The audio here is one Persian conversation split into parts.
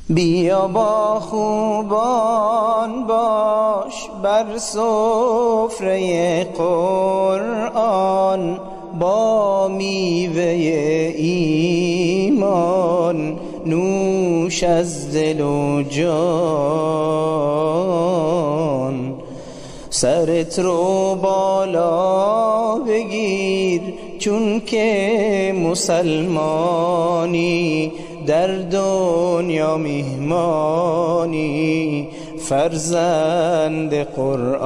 بیا با خوبان باش بر سفره قرآن، با میوه ایمان نوش از دل و جان. سرت رو بالا بگیر چون که مسلمانی، در دنیا میهمانی فرزند قرآن.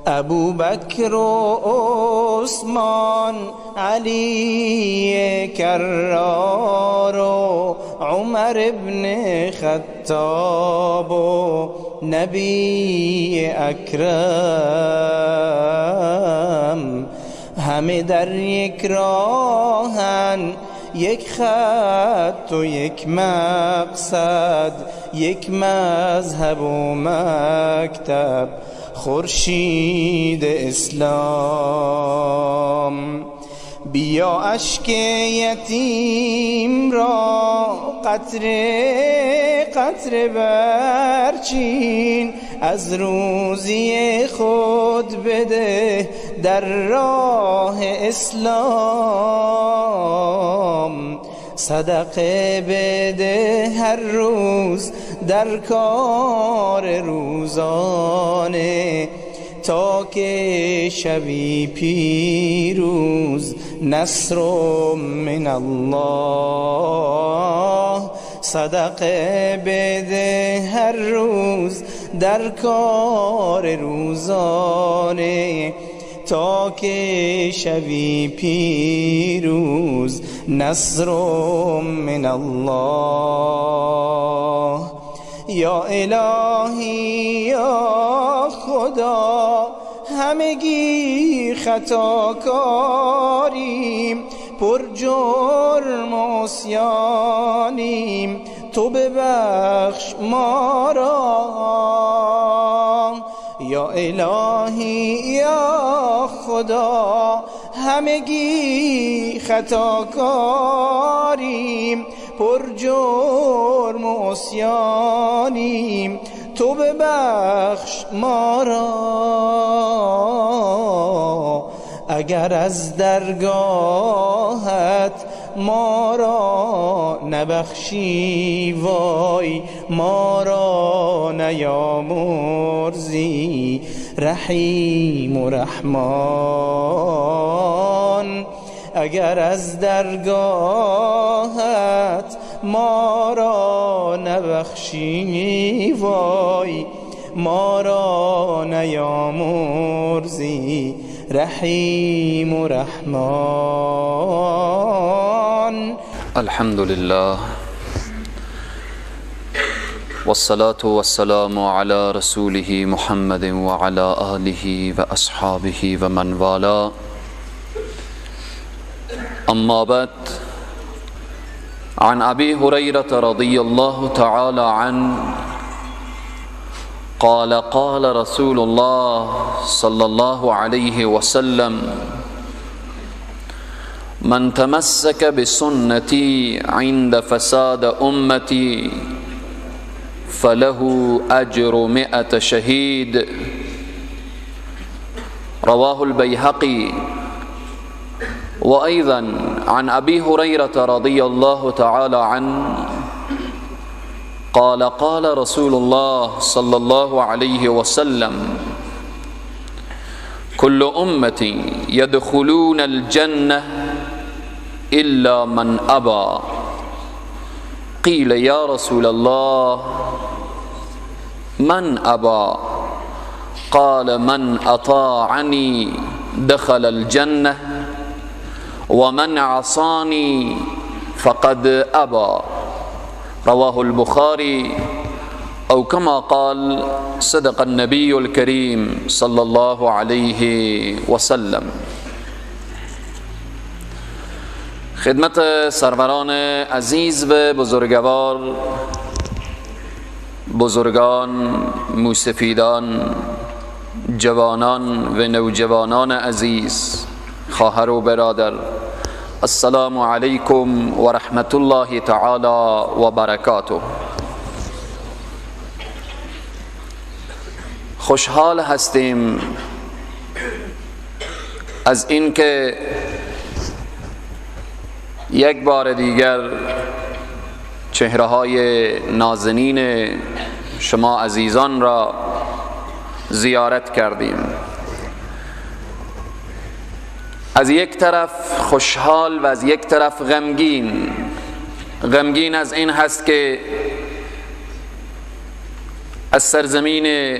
ابو بکر و عثمان، علی کرار و عمر ابن خطاب و نبی اکرم، همه در یک راهن، یک خط و یک مقصد، یک مذهب و مکتب، خورشید اسلام. بیا اشک یتیم را قطره قطره برچین، از روزی خود بده در راه اسلام. صدقه بده هر روز در کار روزانه، تا که شوی پیروز نصر من الله. صدقه بده هر روز در کار روزانه، تا که شوی پیروز نصر من الله. یا الهی یا خدا، همگی خطا کاریم، پر جرم و عصیانیم، تو ببخش ما را. یا الهی یا خدا، همگی خطا کاریم، پر جرم و عصیانیم، تو ببخش ما را. اگر از درگاهت ما را نبخشی، وای ما را نیامرزی رحیم و رحمان. اگر از درگاهت ما را نبخشی، وای ما را نیامرزی رحیم و رحمان. الحمد لله والصلاة والسلام على رسوله محمد وعلى آله وأصحابه ومن والاه. أما بعد، عن أبي هريرة رضي الله تعالى عنه قال قال رسول الله صلى الله عليه وسلم: من تمسك بسنتي عند فساد أمتي فله أجر 100 شهيد. رواه البيهقي. وأيضا عن أبي هريرة رضي الله تعالى عنه قال قال رسول الله صلى الله عليه وسلم: كل أمتي يدخلون الجنة إلا من أبى. قيل يا رسول الله من أبى؟ قال من أطاعني دخل الجنة ومن عصاني فقد أبى. رواه البخاري، أو كما قال صدق النبي الكريم صلى الله عليه وسلم. خدمت سروران عزیز و بزرگوار، بزرگان، موسفیدان، جوانان و نوجوانان عزیز، خواهر و برادر، السلام علیکم و رحمت الله تعالی و برکاته. خوشحال هستیم از اینکه یک بار دیگر چهره های نازنین شما عزیزان را زیارت کردیم. از یک طرف خوشحال و از یک طرف غمگین. غمگین از این هست که از سرزمین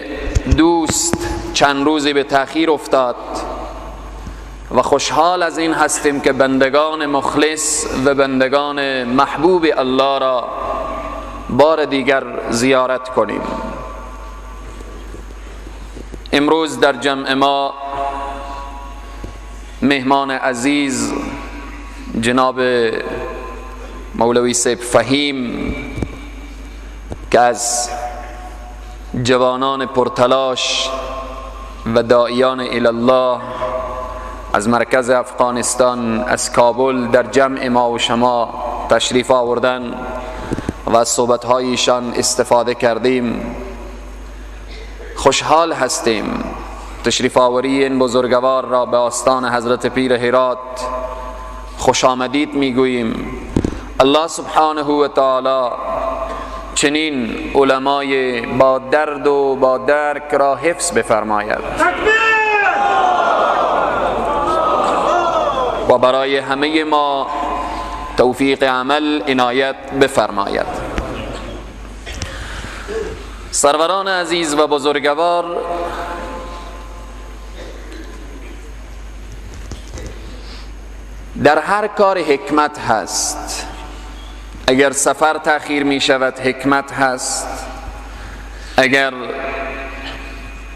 دوست چند روزی به تأخیر افتاد و خوشحال از این هستیم که بندگان مخلص و بندگان محبوب الله را بار دیگر زیارت کنیم. امروز در جمع ما مهمان عزیز جناب مولوی صاحب فهیم که از جوانان پرتلاش و داعیان الی الله از مرکز افغانستان، از کابل در جمع ما و شما تشریف آوردن و از صحبت‌هایشان استفاده کردیم. خوشحال هستیم تشریف آوری این بزرگوار را به آستان حضرت پیر هرات خوش آمدید میگوییم. الله سبحانه و تعالی چنین علمای با درد و با درک را حفظ بفرماید و برای همه ما توفیق عمل عنایت بفرماید. سروران عزیز و بزرگوار، در هر کار حکمت هست. اگر سفر تأخیر می شود حکمت هست، اگر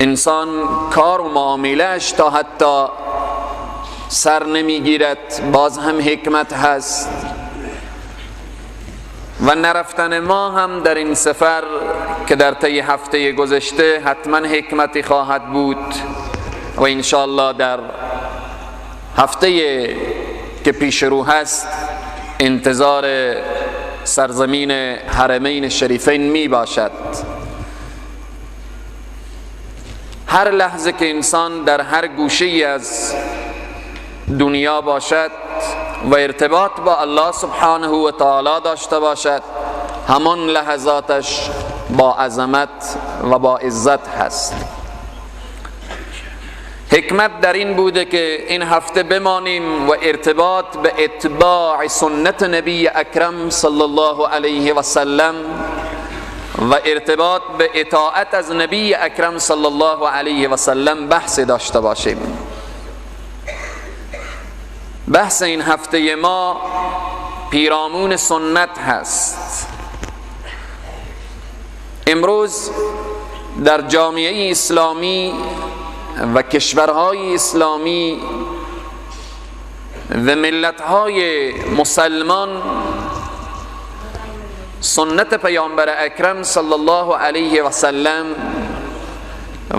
انسان کار و معامله‌اش تا حتی سر نمی گیرد باز هم حکمت هست، و نرفتن ما هم در این سفر که در طی هفته گذشته حتما حکمتی خواهد بود و انشاءالله در هفته که پیش رو هست انتظار سرزمین حرمین شریفین می باشد. هر لحظه که انسان در هر گوشه از دنیا باشد و ارتباط با الله سبحانه و تعالی داشته باشد، همان لحظاتش با عظمت و با عزت هست. حکمت در این بوده که این هفته بمانیم و ارتباط به اتباع سنت نبی اکرم صلی الله علیه و سلم و ارتباط به اطاعت از نبی اکرم صلی الله علیه و سلم بحث داشته باشیم. بحث این هفته ما پیرامون سنت هست. امروز در جامعه اسلامی و کشورهای اسلامی و ملت‌های مسلمان سنت پیامبر اکرم صلی الله علیه و سلم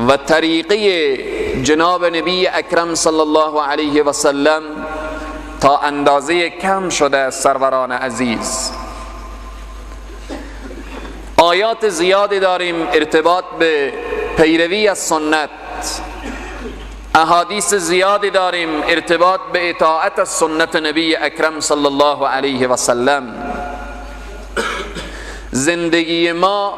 و طریقه جناب نبی اکرم صلی الله علیه و سلم تا اندازه کم شده. سروران عزیز، آیات زیادی داریم ارتباط به پیروی از سنت، احادیث زیادی داریم ارتباط به اطاعت از سنت نبی اکرم صلی الله علیه و سلم. زندگی ما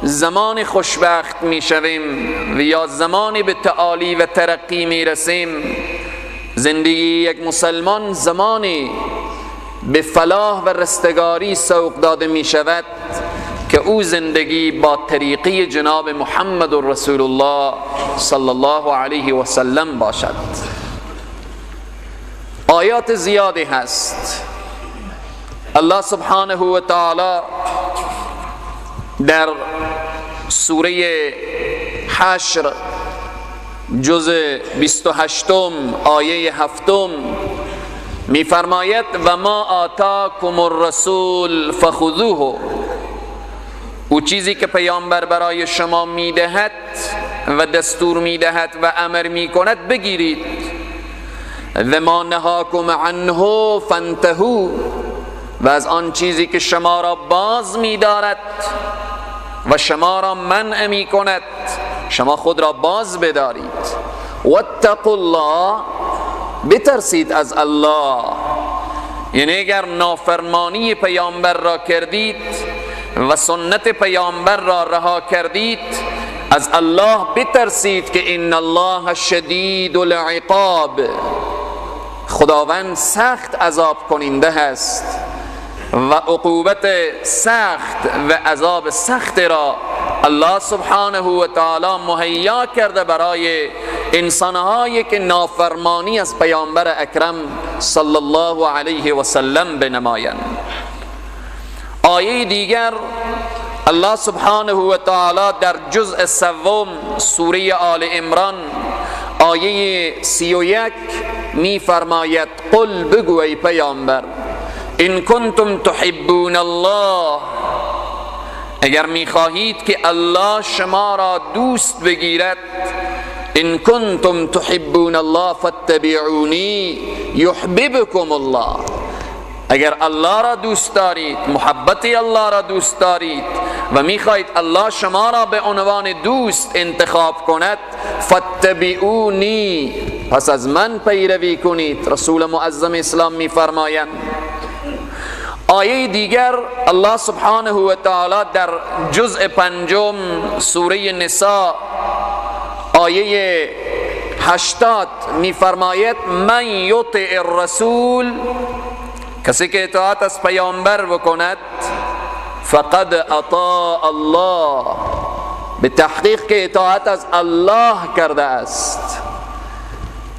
زمان خوشبخت میشویم و یا زمانی به تعالی و ترقی میرسیم. زندگی یک مسلمان زمانی به فلاح و رستگاری سوق داده میشود که او زندگی با طریقه جناب محمد رسول الله صلی الله علیه و سلم باشد. آیات زیادی هست. الله سبحانه و تعالی در سوره حشر جز 28 آیه 7 میفرماید و ما آتاکم الرسول فخذوه، او چیزی که پیامبر برای شما میدهد و دستور میدهد و امر میکند بگیرید. و ما نهاکم عنه فانتهوا، و از آن چیزی که شما را باز می‌دارد و شما را منع می‌کند شما خود را باز بدارید. واتقوا الله، بترسید از الله. یعنی اگر نافرمانی پیامبر را کردید و سنت پیامبر را رها کردید، از الله بترسید که ان الله شدید العقاب، خداوند سخت عذاب کننده هست و عقوبت سخت و عذاب سخت را الله سبحانه و تعالی مهیا کرده برای انسانهایی که نافرمانی از پیامبر اکرم صلی الله علیه و سلم بنمایند. آیه دیگر الله سبحانه و تعالی در جزء سوم سوره آل عمران آیه 31 می فرماید: قل، بگو ای پیامبر، ان کنتم تحبون الله، اگر میخواهید که الله شما را دوست بگیرد، ان کنتم تحبون الله فاتبعونی یحببکم الله، اگر الله را دوست دارید، محبت الله را دوست دارید و میخواهید الله شما را به عنوان دوست انتخاب کند، فاتبعونی، پس از من پیروی کنید. رسول معظم اسلام میفرمایند. آیه دیگر الله سبحانه و تعالی در جزء پنجم سوره نساء آیه 80 میفرماید: من یطع الرسول، کسی که اطاعت از پیامبر بکند، فقد اطاع الله، به تحقیق که اطاعت از الله کرده است.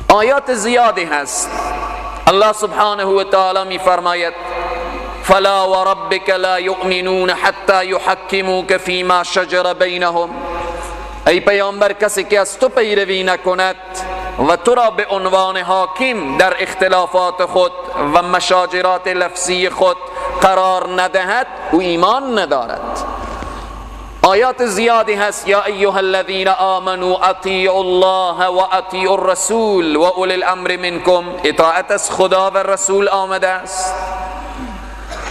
آیات زیادی هست. الله سبحانه و تعالی میفرماید: فلا وربك لا يؤمنون حتى يحكموك فيما شجر بينهم، ای پیامبر کسی که از تو پیروی نکند و تو را به عنوان حاکم در اختلافات خود و مشاجرات لفظی خود قرار ندهد، او ایمان ندارد. آیات زیادی هست: یا ایها الذین آمنوا اطیعوا الله و اطیعوا الرسول و اولی الامر منکم، اطاعت از خدا و رسول آمده است.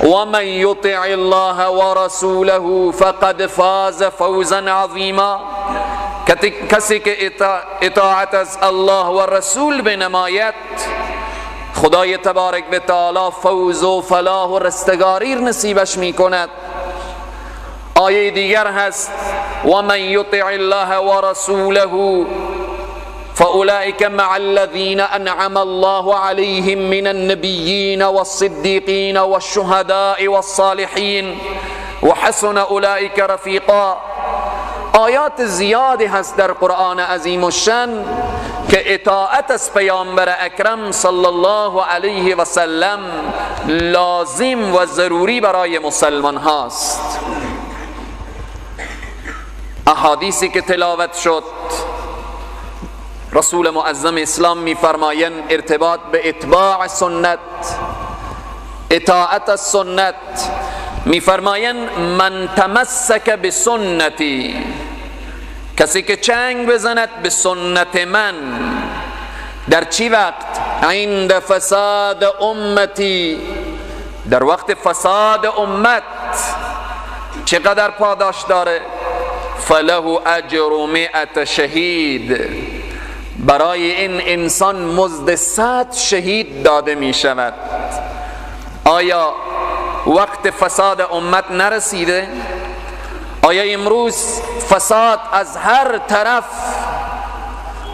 و من یطع الله و رسوله فقد فاز فوزا عظیما، کسی که اطاعت از الله و رسول بنماید، خدای تبارک و تعالی فوز و فلاح و رستگاری نصیبش میکند. آیه دیگر هست: و من یطع الله و رسوله فأولئك مع الذين أنعم الله عليهم من النبيين والصديقين والشهداء والصالحين وحسن أولئك رفيقا. آیات زیادی هست در قرآن عظیم الشان که اطاعت از پیامبر اکرم صلی الله علیه و سلم لازم و ضروری برای مسلمان هاست. احادیثی که تلاوت شد، رسول معظم اسلام میفرمایند ارتباط به اتباع سنت، اطاعت السنت، میفرمایند من تمسک بسنتی، کسی که چنگ بزند به سنت من، در چی وقت؟ عند فساد امتی، در وقت فساد امت چقدر پاداش داره؟ فله اجر 100 شهید، برای این انسان مزد 100 شهید داده می شود. آیا وقت فساد امت نرسیده؟ آیا امروز فساد از هر طرف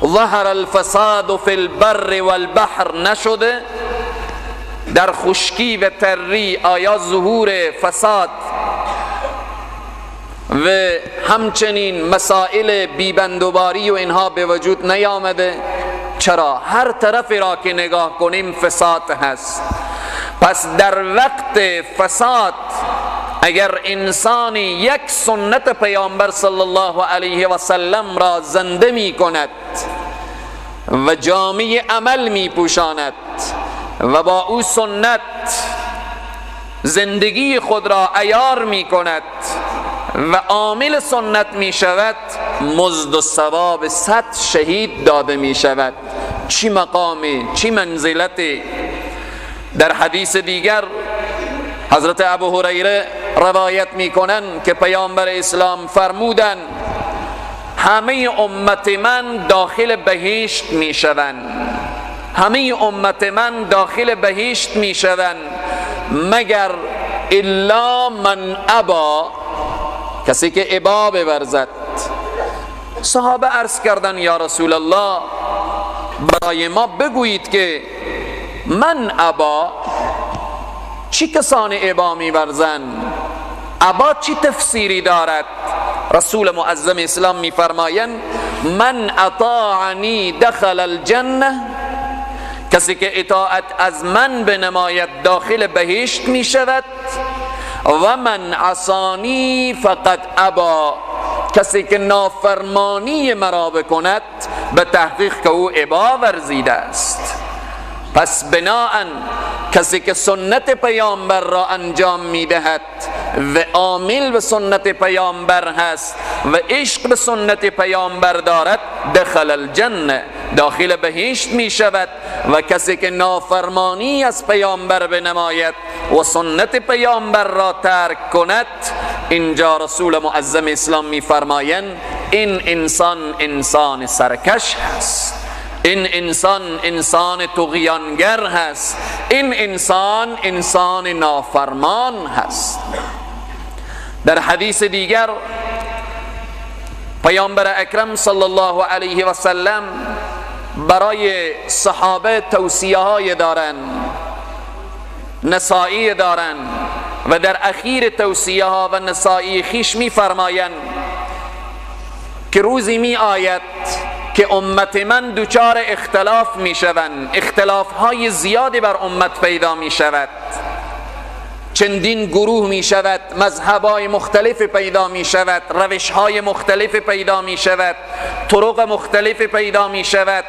ظهر الفساد فی البر والبحر نشده؟ در خشکی و تری آیا ظهور فساد و همچنین مسائل بیبندوباری و اینها به وجود نیامده؟ چرا؟ هر طرف را که نگاه کنیم فساد هست. پس در وقت فساد اگر انسانی یک سنت پیامبر صلی الله علیه و سلم را زنده می کند و جامعه عمل می پوشاند و با او سنت زندگی خود را عیار می کند و عامل سنت می شود، مزد و ثواب 100 شهید داده می شود. چی مقامی، چی منزلتی. در حدیث دیگر حضرت ابو هریره روایت میکنن که پیامبر اسلام فرمودن همه امت من داخل بهشت میشوند، همه امت من داخل بهشت میشوند مگر الا من ابا، کسی که ابا بورزد. صحابه عرض کردن یا رسول الله برای ما بگویید که من ابا، چی کسان ابا میورزن؟ ابا چی تفسیری دارد؟ رسول معظم اسلام میفرمایند من اطاعنی دخل الجنه، کسی که اطاعت از من بنماید داخل بهشت می شود، و من عصانی فقد ابا، کسی که نافرمانی مرا بکند به تحقیق که او ابا ورزیده است. پس بناءً کسی که سنت پیامبر را انجام میدهد و عامل به سنت پیامبر هست و عشق به سنت پیامبر دارد دخل الجنه، داخل بهشت می شود. و کسی که نافرمانی از پیامبر بنماید و سنت پیامبر را ترک کند، اینجا رسول معظم اسلام می فرمایند این انسان انسان سرکش هست، این انسان انسان طغیانگر هست، این انسان انسان نافرمان هست. در حدیث دیگر پیامبر اکرم صلی الله علیه و سلم برای صحابه توصیه های دارن، نصایی دارن و در اخیر توصیه ها و نصایی خیش می فرمایند که روزی می آید که امت من دچار اختلاف می شوند، اختلاف های زیادی بر امت پیدا می شود، چندین گروه می شود، مذهب های مختلف پیدا می شود، روش های مختلف پیدا می شود، طرق مختلف پیدا می شود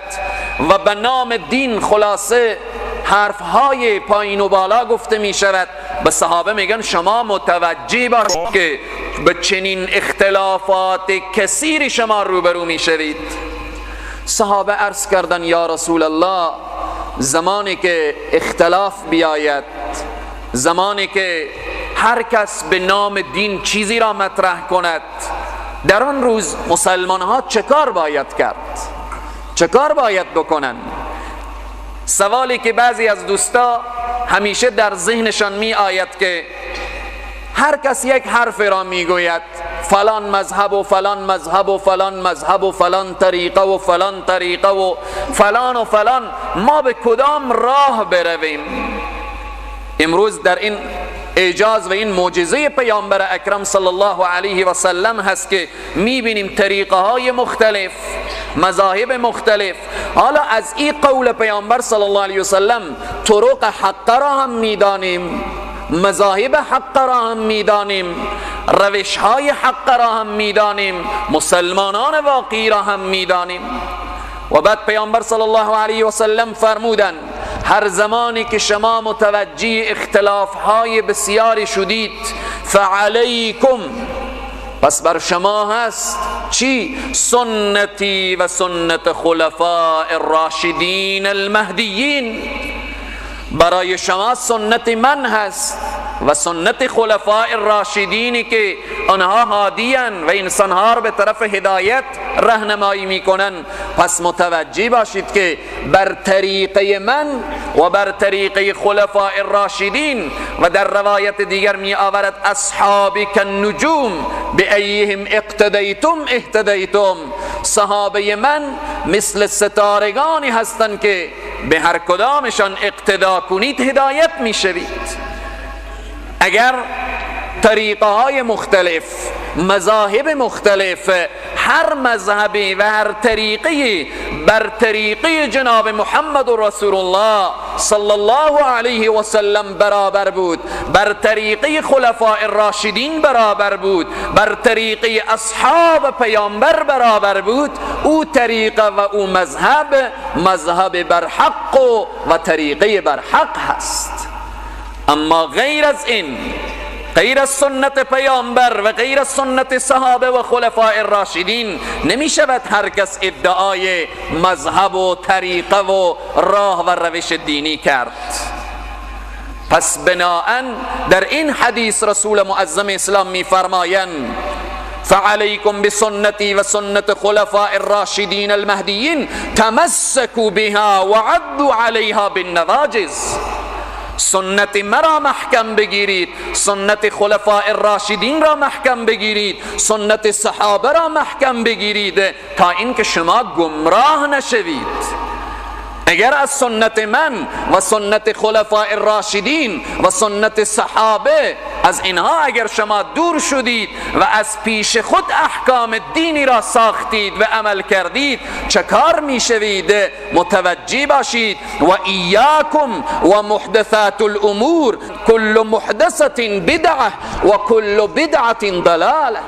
و به نام دین خلاصه حرف های پایین و بالا گفته می شود. به صحابه میگن شما متوجه باشید که به چنین اختلافات کثیری شما روبرو می شوید. صحابه عرض کردن یا رسول الله زمانی که اختلاف بیاید، زمانی که هر کس به نام دین چیزی را مطرح کند، در آن روز مسلمان ها چه کار باید کرد؟ چه کار باید بکنن؟ سوالی که بعضی از دوستا همیشه در ذهنشان می آید که هر کس یک حرف را می گوید، فلان مذهب و فلان مذهب و فلان مذهب و فلان طریقه و فلان طریقه و فلان و فلان، ما به کدام راه برویم؟ امروز در این اعجاز و این معجزه پیامبر اکرم صلی الله علیه و سلم هست که میبینیم طریقه های مختلف، مذاهب مختلف. حالا از این قول پیامبر صلی الله علیه و سلم طرق حق را هم میدانیم، مذاهب حق را هم میدانیم، روش های حق را هم میدانیم، مسلمانان واقعی را هم میدانیم. و بعد پیامبر صلی الله علیه و سلم فرمودند هر زمانی که شما متوجه اختلاف های بسیاری شدید، فعلیکم، پس بر شما هست چی؟ سنتی و سنت خلفاء الراشدین المهدیین. برای شما سنت من هست و سنت خلفاء الراشدینی که آنها هادیان و انسانها رو به طرف هدایت راهنمایی میکنن. پس متوجه باشید که بر طریقه من و بر طریقه خلفاء الراشدین، و در روایت دیگر می آورد اصحابی کالنجوم بأیهم اقتدیتم اهتدیتم، صحابه من مثل ستارگانی هستند که به هر کدامشان اقتدا کنید هدایت میشوید. اگر طریقه های مختلف، مذاهب مختلف، هر مذهبی و هر طریقی بر طریقه جناب محمد رسول الله صلی الله علیه و سلم برابر بود، بر طریقه خلفاء الراشدین برابر بود، بر طریقه اصحاب پیامبر برابر بود، او طریقه و او مذهب، مذهب بر حق و طریقه بر حق هست. اما غیر از این غیر از سنت پیامبر و غیر از سنت صحابه و خلفاء الراشدین نمی شود هر کس ادعای مذهب و طریقه و راه و روش دینی کرد. پس بناءً در این حدیث رسول معظم اسلام می فرمایند فعليكم بسنتي وسنة خلفاء الراشدين المهديين تمسكوا بها وعضوا عليها بالنواجذ. سنت مرا محکم بگیرید، سنت خلفاء الراشدین را محکم بگیرید، سنت صحابه را محکم بگیرید تا اینکه شما گمراه نشوید. اگر از سنت من و سنت خلفاء الراشدین و سنت صحابه، از اینها اگر شما دور شدید و از پیش خود احکام دینی را ساختید و عمل کردید، چه کار میشوید؟ متوجه باشید. و ایاکم و محدثات الامور کل محدثة بدعة و کل بدعة ضلاله.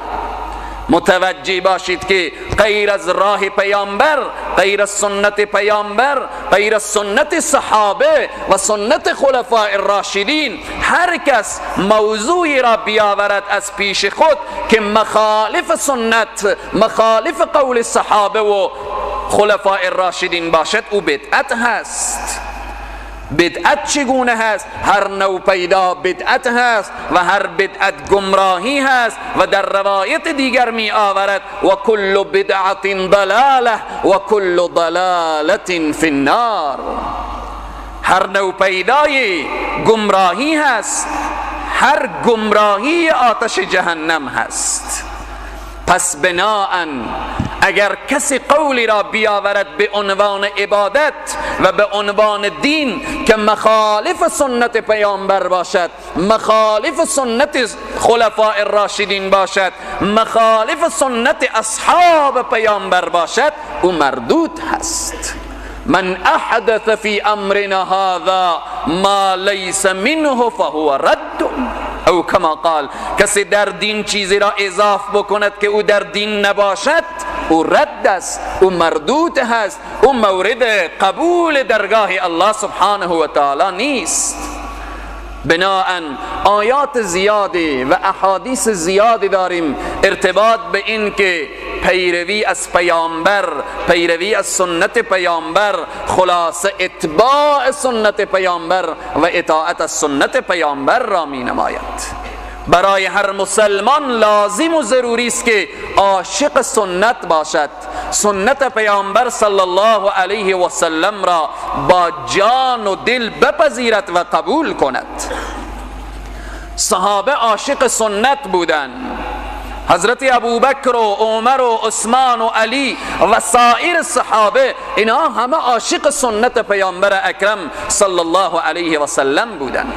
متوجه باشید که غیر از راه پیامبر، غیر از سنت پیامبر، غیر از سنت صحابه و سنت خلفاء الراشدین، هر کس موضوعی را بیاورد از پیش خود که مخالف سنت، مخالف قول صحابه و خلفاء الراشدین باشد، او بدعت هست. بدعت چگونه هست؟ هر نوع پیدا بدعت هست و هر بدعت گمراهی هست و در روایت دیگر می آورد و کل بدعت ضلاله و کل ضلاله فی النار. هر نوع پیدای گمراهی هست، هر گمراهی آتش جهنم هست. پس بناءً اگر کسی قولی را بیاورد به عنوان عبادت و به عنوان دین که مخالف سنت پیامبر باشد، مخالف سنت خلفاء الراشدین باشد، مخالف سنت اصحاب پیامبر باشد، او مردود هست. من احدث فی امرنا هذا ما لیس منه فهو رد، او کما قال. کسی در دین چیزی را اضاف بکند که او در دین نباشد، او رد است، او مردود هست، او مورد قبول درگاه الله سبحانه و تعالی نیست. بناءً آیات زیادی و احادیث زیادی داریم ارتباط به این که پیروی از پیامبر، پیروی از سنت پیامبر، خلاصه اتباع سنت پیامبر و اطاعت از سنت پیامبر را می نماید. برای هر مسلمان لازم و ضروری است که عاشق سنت باشد، سنت پیامبر صلی الله علیه و سلم را با جان و دل بپذیرد و قبول کند. صحابه عاشق سنت بودند. حضرت ابوبکر و عمر و عثمان و علی و سایر صحابه، اینها همه عاشق سنت پیامبر اکرم صلی الله علیه و سلم بودند.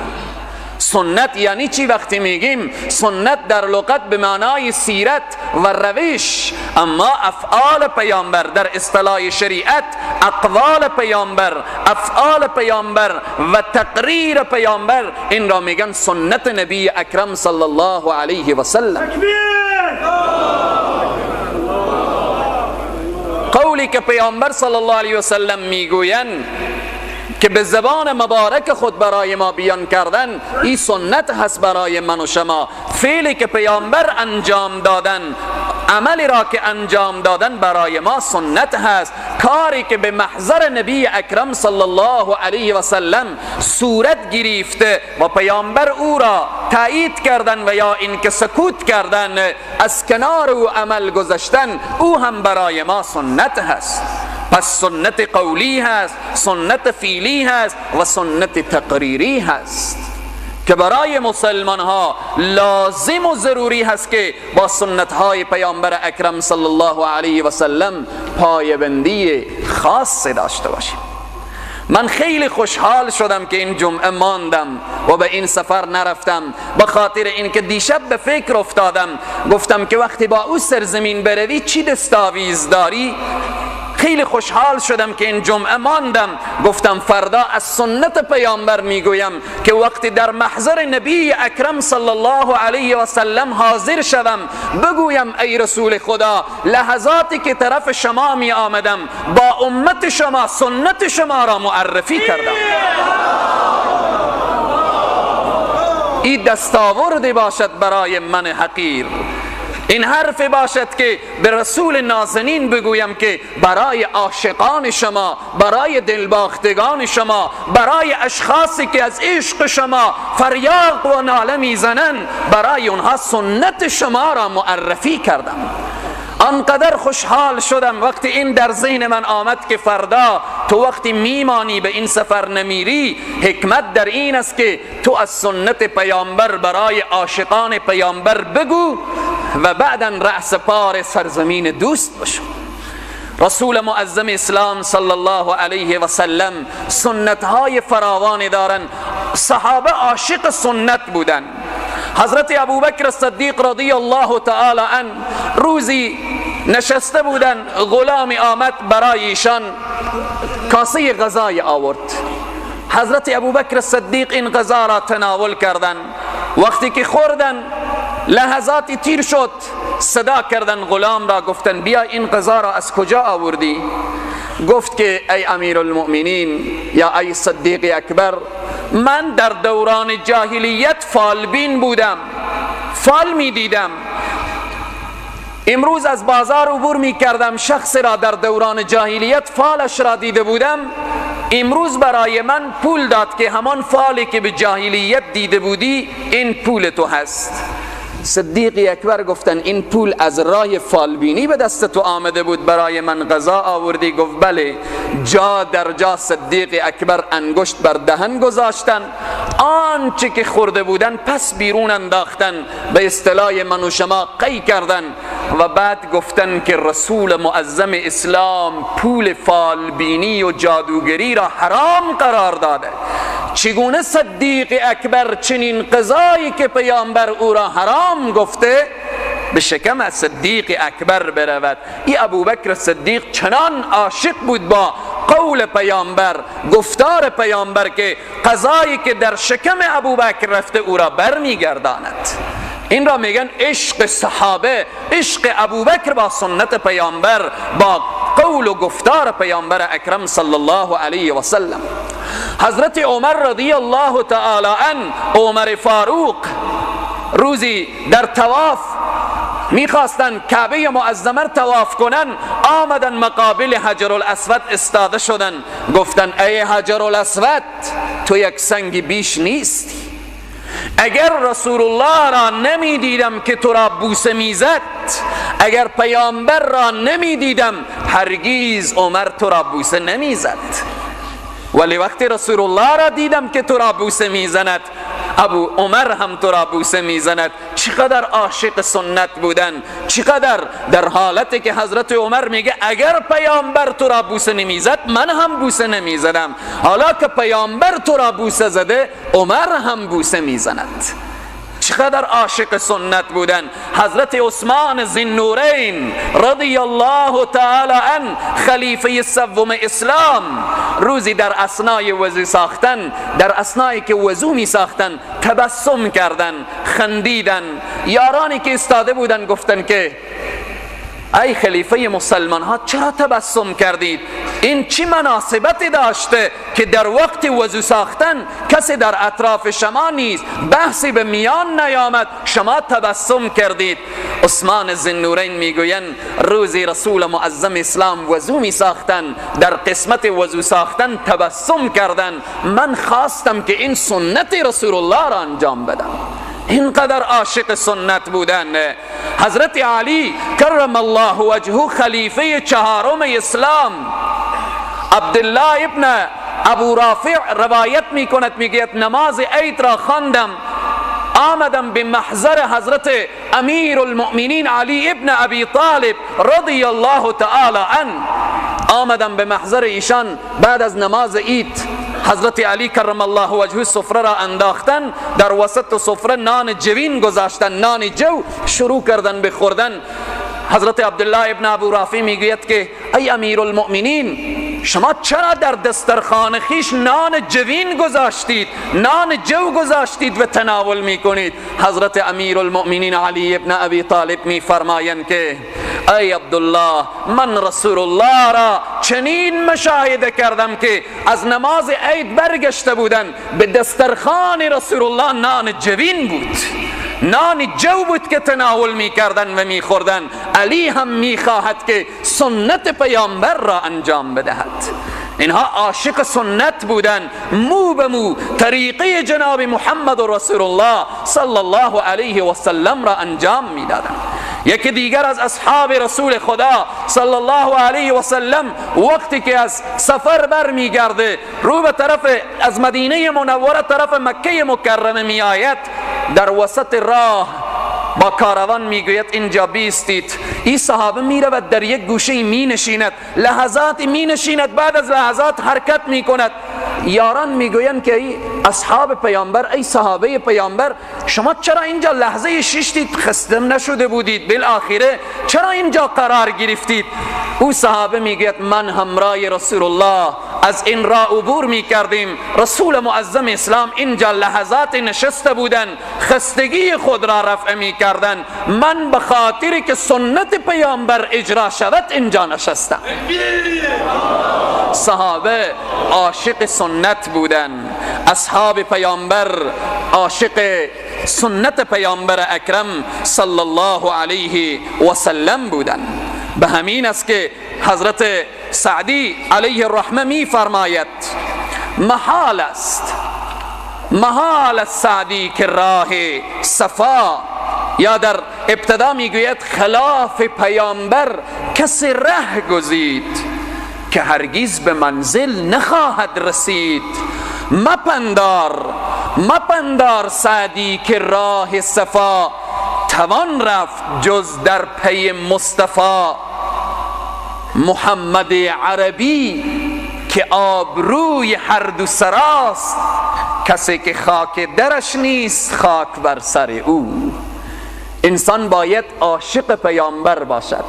سنت یعنی چی؟ وقتی میگیم سنت در لغت به معنای سیرت و روش، اما افعال پیامبر در اصطلاح شریعت، اقوال پیامبر، افعال پیامبر و تقریر پیامبر، این را میگن سنت نبی اکرم صلی الله علیه و سلم. قولی که پیامبر صلی الله علیه و سلم میگویند که به زبان مبارک خود برای ما بیان کردن، این سنت هست برای من و شما. فعلی که پیامبر انجام دادن، عملی را که انجام دادن برای ما سنت هست. کاری که به محضر نبی اکرم صلی الله علیه و سلم صورت گرفته و پیامبر او را تایید کردن و یا اینکه سکوت کردن، از کنار او عمل گذاشتن، او هم برای ما سنت هست. پس سنت قولی هست، سنت فعلی هست و سنت تقریری هست که برای مسلمان ها لازم و ضروری هست که با سنت های پیامبر اکرم صلی الله علیه و سلم پایبندی خاص داشته باشیم. من خیلی خوشحال شدم که این جمعه ماندم و به این سفر نرفتم، به خاطر اینکه دیشب به فکر افتادم، گفتم که وقتی با او سرزمین بروی چی دستاویز داری؟ خیلی خوشحال شدم که این جمعه ماندم، گفتم فردا از سنت پیامبر میگویم که وقتی در محضر نبی اکرم صلی الله علیه و سلم حاضر شوم، بگویم ای رسول خدا، لحظاتی که طرف شما می آمدم با امت شما سنت شما را معرفی کردم. این دستاورد باشد برای من حقیر، این حرف باشد که به رسول نازنین بگویم که برای عاشقان شما، برای دلباختگان شما، برای اشخاصی که از عشق شما فریاد و ناله میزنند، برای اونها سنت شما را معرفی کردم. آنقدر خوشحال شدم وقتی این در ذهن من آمد که فردا تو وقتی میمانی به این سفر نمیری، حکمت در این است که تو از سنت پیامبر برای عاشقان پیامبر بگو و بعدا رأس پار سرزمین دوست بشو. رسول معظم اسلام صلی الله علیه و سلم سنت های فراوانی دارند. صحابه عاشق سنت بودند. حضرت ابوبکر صدیق رضی الله تعالی عنه روزی نشسته بودند، غلامی آمد برای ایشان کاسه غذای آورد. حضرت ابوبکر صدیق این غذا را تناول کردند. وقتی که خوردن لحظاتی تیر شد، صدا کردن غلام را، گفتن بیا این غذا را از کجا آوردی؟ گفت که ای امیرالمؤمنین یا ای صدیق اکبر، من در دوران جاهلیت فالبین بودم، فال می دیدم. امروز از بازار عبور می کردم، شخص را در دوران جاهلیت فالش را دیده بودم، امروز برای من پول داد که همان فالی که به جاهلیت دیده بودی این پول تو هست. صدیق اکبر گفتن این پول از راه فالبینی به دست تو آمده بود، برای من غذا آوردی؟ گفت بله. جا در جا صدیق اکبر انگشت بر دهن گذاشتن، آنچه که خورده بودن پس بیرون انداختن، به اصطلاح من و شما قی کردن و بعد گفتن که رسول معظم اسلام پول فالبینی و جادوگری را حرام قرار داده. چگونه صدیق اکبر چنین قضایی که پیامبر او را حرام گفته به شکم صدیق اکبر برود؟ ای ابوبکر صدیق چنان عاشق بود با قول پیامبر، گفتار پیامبر، که قضایی که در شکم ابوبکر رفته او را برمیگرداند. این را میگن عشق صحابه، عشق ابوبکر با سنت پیامبر، با قول و گفتار پیامبر اکرم صلی الله علیه و سلم. حضرت عمر رضی الله تعالی عنه، عمر فاروق، روزی در طواف میخواستن کعبه معظمه طواف کنن، آمدن مقابل حجر الاسود استاده شدن، گفتن ای حجر الاسود تو یک سنگ بیش نیستی، اگر رسول الله را نمیدیدم که تو را بوسه میزد، اگر پیامبر را نمیدیدم هرگیز عمر تو را بوسه نمیزد، ولی وقتی رسول الله را دیدم که تو را بوسه میزند، ابو عمر هم تو را بوسه میزند. چقدر عاشق سنت بودن، چقدر در حالتی که حضرت عمر میگه اگر پیامبر تو را بوسه نمیزد من هم بوسه نمیزدم، حالا که پیامبر تو را بوسه زده عمر هم بوسه میزند. چقدر عاشق سنت بودن. حضرت عثمان ذوالنورین رضی الله تعالی عنه، خلیفه سوم اسلام، روزی در اثنای وضو ساختن، در اثنایی که وضو می ساختن تبسم کردن، خندیدن. یارانی که ایستاده بودن گفتن که ای خلیفه مسلمان ها چرا تبسم کردید؟ این چی مناسبتی داشته که در وقت وضو ساختن کسی در اطراف شما نیست، بحثی به میان نیامد، شما تبسم کردید؟ عثمان ذوالنورین میگویند روزی رسول معظم اسلام وضو می ساختن، در قسمت وضو ساختن تبسم کردن، من خواستم که این سنت رسول الله را انجام بدم. اینقدر عاشق سنت بودن. حضرت علی کرم الله وجهه، خلیفه چهارم اسلام، عبدالله ابن ابو رافع روایت میکند، میگوید نماز عید را خواندم، آمدم به محضر حضرت امیر المؤمنین علی ابن ابی طالب رضی الله تعالی عنه، آمدم به محضر ایشان بعد از نماز عید. حضرت علی کرم الله وجهه سفره را انداختن، در وسط سفره نان جوین گذاشتن، نان جو، شروع کردن به خوردن. حضرت عبدالله ابن ابو رافع میگوید که ای امیر المؤمنین شما چرا در دسترخوان خیش نان جوین گذاشتید، نان جو گذاشتید و تناول میکنید؟ حضرت امیرالمؤمنین علی ابن ابی طالب میفرمایند که ای عبدالله، من رسول الله را چنین مشاهده کردم که از نماز عید برگشته بودن، به دسترخوان رسول الله نان جوین بود، نان جو بود که تناول میکردن و میخوردن. علی هم میخواهد که سنت پیامبر را انجام بدهد. اینها عاشق سنت بودن، مو به مو طریقه جناب محمد رسول الله صلی الله علیه و سلم را انجام میدادند. یکی دیگر از اصحاب رسول خدا صلی الله علیه و سلم وقتی که از سفر بر میگرده، رو به طرف از مدینه منوره طرف مکه مکرمه میآید، در وسط راه با کاروان میگوید اینجا بیستید. این صحابه میرود در یک گوشه می نشیند، لحظات می نشیند، بعد از لحظات حرکت میکند. یاران میگویند که ای اصحاب پیامبر، ای صحابه پیامبر، شما چرا اینجا لحظه شیشتید، خستم نشده بودید، بالاخره چرا اینجا قرار گرفتید؟ او صحابه میگوید من همراه رسول الله از این راه عبور میکردیم، رسول معظم اسلام اینجا لحظات نشسته بودن، خستگی خود را رفع میکردن، من به خاطر که سنت پیامبر اجرا شود اینجا نشستم. صحابه عاشق سنت بودن، اصحاب پیامبر عاشق سنت پیامبر اکرم صلی الله علیه و سلم بودن. به همین است که حضرت سعدی علیه الرحمه می فرماید محال است، محال است سعدی که راه صفا، یا در ابتدا میگوید خلاف پیامبر کسی ره گزید که هرگز به منزل نخواهد رسید. مپندار، مپندار سعدی که راه صفا توان رفت جز در پی مصطفی. محمد عربی که آبروی هر دو سراست، کسی که خاک درش نیست خاک بر سر او. انسان باید عاشق پیامبر باشد.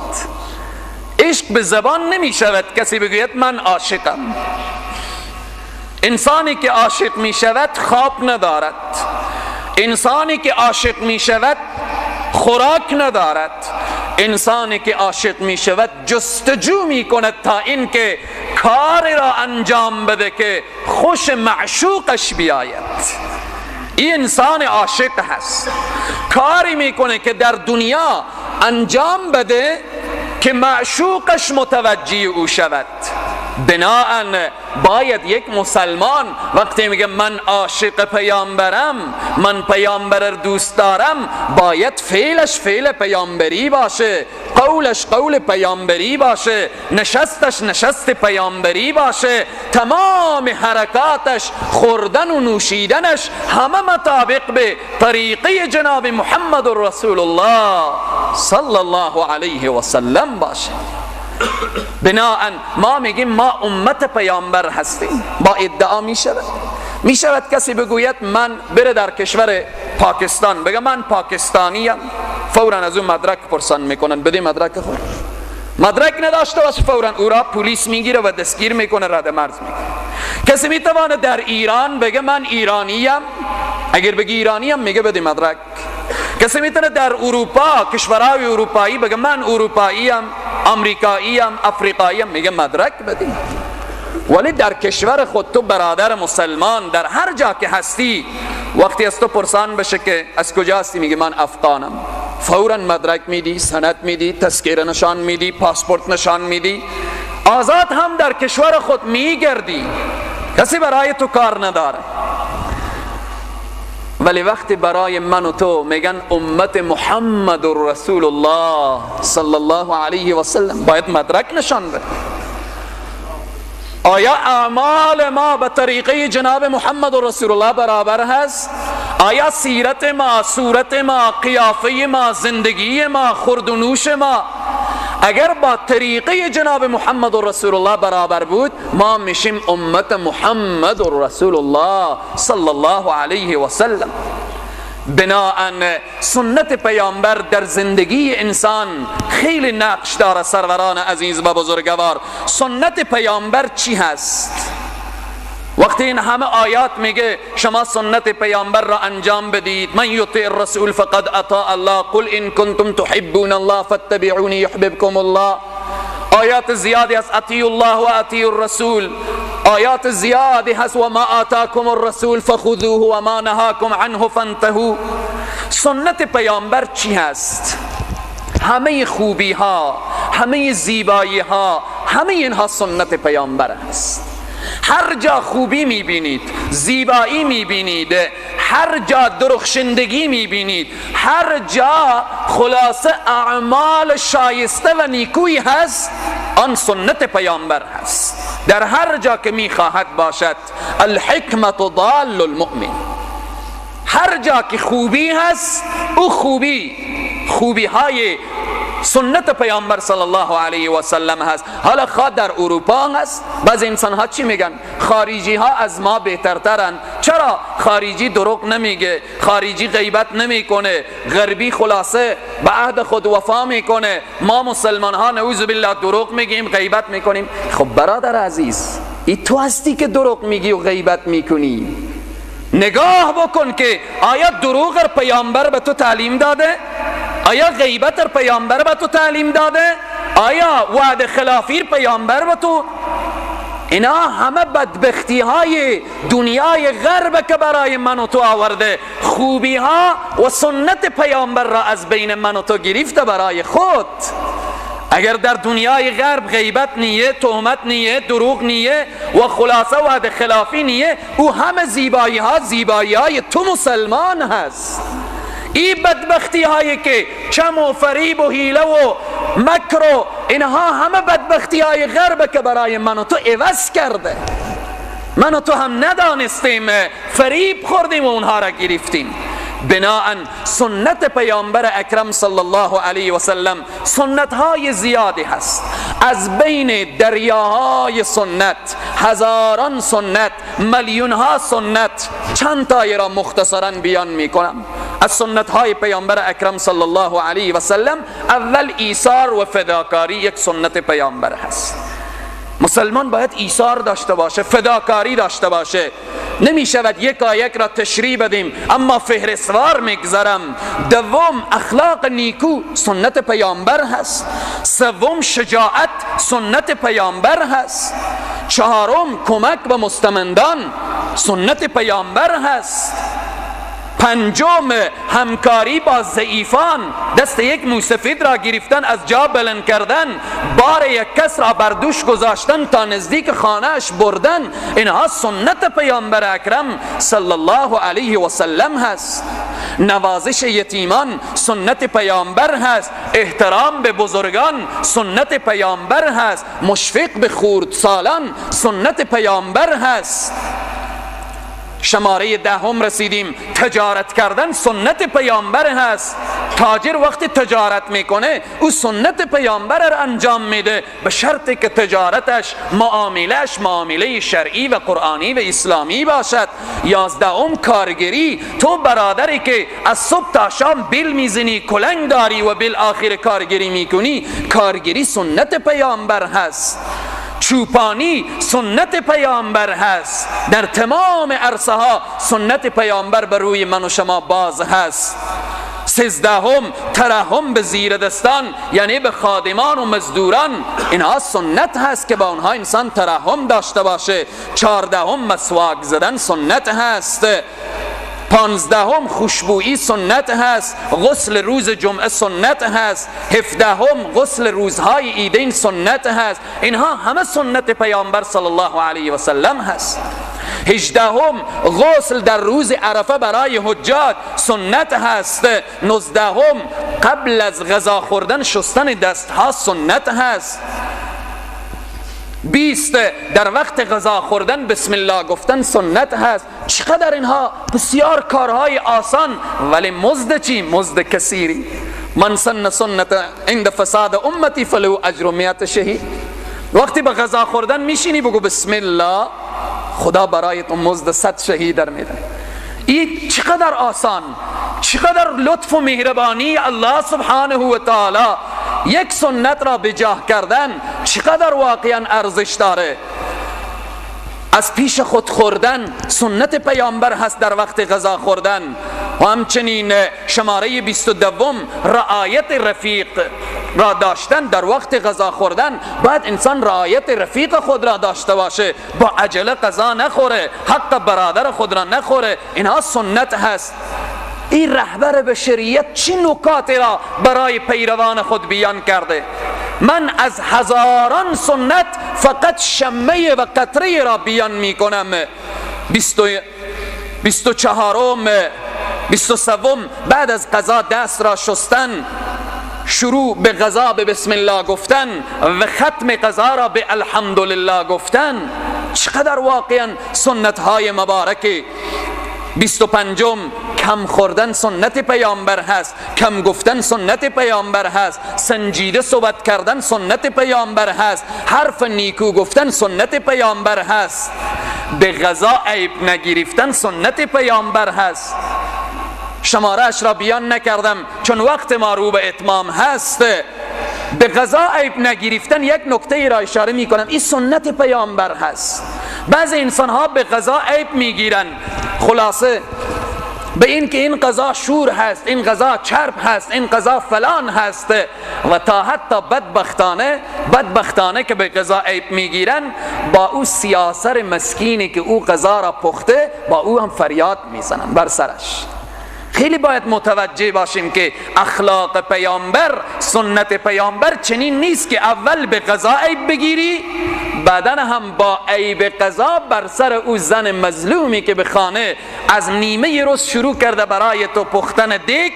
عشق به زبان نمی شود کسی بگوید من عاشقم. انسانی که عاشق می شود خواب ندارد، انسانی که عاشق می شود خوراک ندارد، انسانی که عاشق می شود جستجو می کند تا اینکه کار را انجام بده که خوش معشوقش بیاید. این انسان عاشق هست، کاری میکنه که در دنیا انجام بده که معشوقش متوجه او شود. بناءً باید یک مسلمان وقتی میگه من عاشق پیامبرم، من پیامبر دوست دارم، باید فعلش فعل پیامبری باشه، قولش قول پیامبری باشه، نشستش نشست پیامبری باشه، تمام حرکاتش، خوردن و نوشیدنش همه مطابق به طریقه جناب محمد رسول الله صلی الله علیه و سلم باشه. بناءً ما میگیم ما امت پیامبر هستیم. با ادعا میشود، میشود کسی بگوید من بره در کشور پاکستان بگه من پاکستانیم، فوراً از اون مدرک پرسان میکنن، بده مدرک خود. مدرک نداشته باشه فوراً او را پلیس میگیره و دستگیر میکنه، رد مرز میکنه. کسی میتوانه در ایران بگه من ایرانیم، اگر بگی ایرانیم میگه بده مدرک. کسی میتونه در اروپا، کشورهای اروپایی بگه من اروپاییم، امریکاییم، افریقاییم، میگه مدرک بده. ولی در کشور خود تو برادر مسلمان در هر جا که هستی، وقتی از تو پرسان بشه که از کجا هستی، میگه من افغانم، فوراً مدرک میدی، سند میدی، تذکره نشان میدی، پاسپورت نشان میدی. آزاد هم در کشور خود میگردی، کسی برای تو کار نداره. ولی وقتی برای من و تو میگن امت محمد رسول الله صلی الله علیه و سلم، باید مدرک نشان بده. آیا اعمال ما به طریقه جناب محمد رسول الله برابر هست؟ آیا سیرت ما، صورت ما، قیافه ما، زندگی ما، خورد و نوش ما اگر با طریقه جناب محمد رسول الله برابر بود، ما میشیم امت محمد رسول الله صلی الله علیه و سلم. بناءً سنت پیامبر در زندگی انسان خیلی نقش داره. سروران عزیز و بزرگوار، سنت پیامبر چی هست؟ وقتی این همه آیات میگه شما سنت پیامبر را انجام بدید، من یطیع الرسول فقد اطاع الله، قل ان کنتم تحبون الله فاتبعونی یحببکم الله. آیات زیادی هست، اطیعوا الله و اطیعوا الرسول. آیات زیادی هست، و ما آتاکم الرسول فخذوه و ما نهاکم عنه فانتهوا. سنت پیامبر چی هست؟ همه خوبی ها، همه زیبایی ها، همه اینها سنت پیامبر هست. هر جا خوبی میبینید، زیبایی میبینید، هر جا درخشندگی میبینید، هر جا خلاصه اعمال شایسته و نیکویی هست، آن سنت پیامبر هست. در هر جا که میخواهد باشد، الحکمت ضال المؤمن. هر جا که خوبی هست، او خوبی های سنت پیامبر صلی الله علیه و سلم هست. حالا خواه در اروپا هست، بعض انسان ها چی میگن؟ خارجی ها از ما بهترترن. چرا؟ خارجی دروغ نمیگه، خارجی غیبت نمیکنه، غربی خلاصه به عهد خود وفا میکنه، ما مسلمان ها نعوذ بالله دروغ میگیم، غیبت میکنیم. خب برادر عزیز، ای تو هستی که دروغ میگی و غیبت میکنی. نگاه بکن که آیا دروغ پیامبر به تو تعلیم داده؟ آیا غیبت پیامبر به تو تعلیم داده؟ آیا وعده خلافی پیامبر به تو؟ اینا همه بدبختی های دنیای غرب که برای من و تو آورده. خوبی ها و سنت پیامبر را از بین من و تو گرفته برای خود. اگر در دنیای غرب غیبت نیه، تهمت نیه، دروغ نیه و خلاصه وعده خلافی نیه، او همه زیبایی ها زیبایی های تو مسلمان هست. این بدبختی هایی که چم و فریب و حیله و مکر و اینها همه بدبختی های غرب که برای من و تو عوض کرده. من و تو هم ندانستیم، فریب خوردیم و اونها را گرفتیم. بناءً سنت پیامبر اکرم صلی الله علیه و سلم سنت های زیادی هست. از بین دریاهای سنت، هزاران سنت، میلیون ها سنت، چند تایی را مختصرا بیان میکنم. از سنت های پیامبر اکرم صلی الله علیه و سلم، اول ایثار و فداکاری یک سنت پیامبر هست. مسلمان باید ایثار داشته باشه، فداکاری داشته باشه. نمی شود یکایک را تشریح بدیم، اما فهرستوار میگذرم. دوم، اخلاق نیکو سنت پیامبر هست. سوم، شجاعت سنت پیامبر هست. چهارم، کمک به مستمندان سنت پیامبر هست. پنجم، همکاری با ضعیفان، دست یک موسفید را گرفتن، از جا بلند کردن، بار یک کس را بر دوش گذاشتن تا نزدیک خانهش بردن، اینها سنت پیامبر اکرم صلی الله علیه و سلم هست. نوازش یتیمان سنت پیامبر هست. احترام به بزرگان سنت پیامبر هست. مشفق به خردسالان سنت پیامبر هست. شماره دهم رسیدیم، تجارت کردن سنت پیامبر هست. تاجر وقتی تجارت میکنه او سنت پیامبر را انجام میده، به شرطی که تجارتش، معاملش معامله شرعی و قرآنی و اسلامی باشد. 11، کارگری. تو برادری که از صبح تا شام بیل میزنی، کلنگ داری و بالآخر کارگری میکنی، کارگری سنت پیامبر هست. چوپانی سنت پیامبر هست. در تمام عرصه ها سنت پیامبر بر روی من و شما باز هست. 13، ترحم به زیر دستان، یعنی به خادمان و مزدوران، اینها سنت هست که با اونها انسان ترحم داشته باشه. 14، مسواک زدن سنت هست. 15، خوشبویی سنت هست. غسل روز جمعه سنت هست. 17، غسل روزهای عیدین سنت هست. اینها همه سنت پیامبر صلی الله علیه و سلم هست. 18، غسل در روز عرفه برای حجاج سنت هست. 19، قبل از غذا خوردن شستن دستها سنت هست. 20، در وقت غذا خوردن بسم الله گفتن سنت هست. چقدر اینها بسیار کارهای آسان، ولی مزد چی؟ مزد کثیری. من سن سنت عند فساد امتی فلو اجر 100 شهید. وقتی به غذا خوردن میشینی بگو بسم الله، خدا برای تو مزد 100 شهید در میده. این چقدر آسان. چقدر لطف و مهربانی الله سبحانه و تعالی. یک سنت را به جاه کردن چقدر واقعا ارزش داره. از پیش خود خوردن سنت پیامبر هست در وقت غذا خوردن. و همچنین شماره 22 رعایت رفیق را داشتن در وقت غذا خوردن. باید انسان رعایت رفیق خود را داشته باشه، با عجله غذا نخوره، حق برادر خود را نخوره. اینها سنت هست. این رهبر بشریت چه نکاتی را برای پیروان خود بیان کرده؟ من از هزاران سنت فقط شمه و قطره را بیان می کنم. 24، 23 بعد از غذا دست را شستن، شروع به غذا به بسم الله گفتن و ختم غذا را به الحمدلله گفتن. چقدر واقعا سنت های مبارکی. 25 کم خوردن سنت پیامبر هست، کم گفتن سنت پیامبر هست، سنجیده صحبت کردن سنت پیامبر هست، حرف نیکو گفتن سنت پیامبر هست، به غذا عیب نگرفتن سنت پیامبر هست. شماره اش را بیان نکردم چون وقت ما رو به اتمام هست. به غذا عیب نگرفتن یک نکته ای را اشاره می کنم، این سنت پیامبر هست. بعض انسان ها به غذا عیب میگیرن، خلاصه به این که این غذا شور هست، این غذا چرب هست، این غذا فلان هست، و تا حتی بدبختانه که به غذا عیب میگیرن، با او سیاسر مسکینی که او غذا را پخته با او هم فریاد میزنن بر سرش. خیلی باید متوجه باشیم که اخلاق پیامبر، سنت پیامبر چنین نیست که اول به غذا عیب بگیری، بعدا هم با عیب غذا بر سر او زن مظلومی که به خانه از نیمه روز شروع کرده برای تو پختن دیک.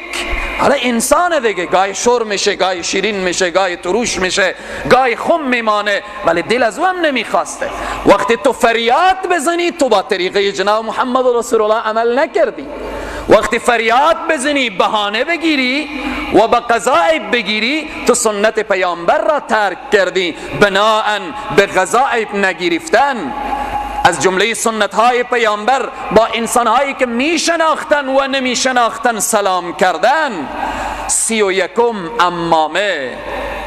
حالا انسان دیگه گاهی شور میشه، گاهی شیرین میشه، گاهی تروش میشه، گاهی خم میمانه، ولی دل از او هم نمیخواسته. وقتی تو فریاد بزنی تو با طریقه جناب محمد رسول الله عمل نکردی. وقتی فریاد بزنی، بهانه بگیری و با قضا عیب بگیری، تو سنت پیامبر را ترک کردی. بناءً به قضا عیب نگرفتن از جمله سنت های پیامبر با انسان هایی که می شناختن و نمی شناختن سلام کردن. 31 عمامه،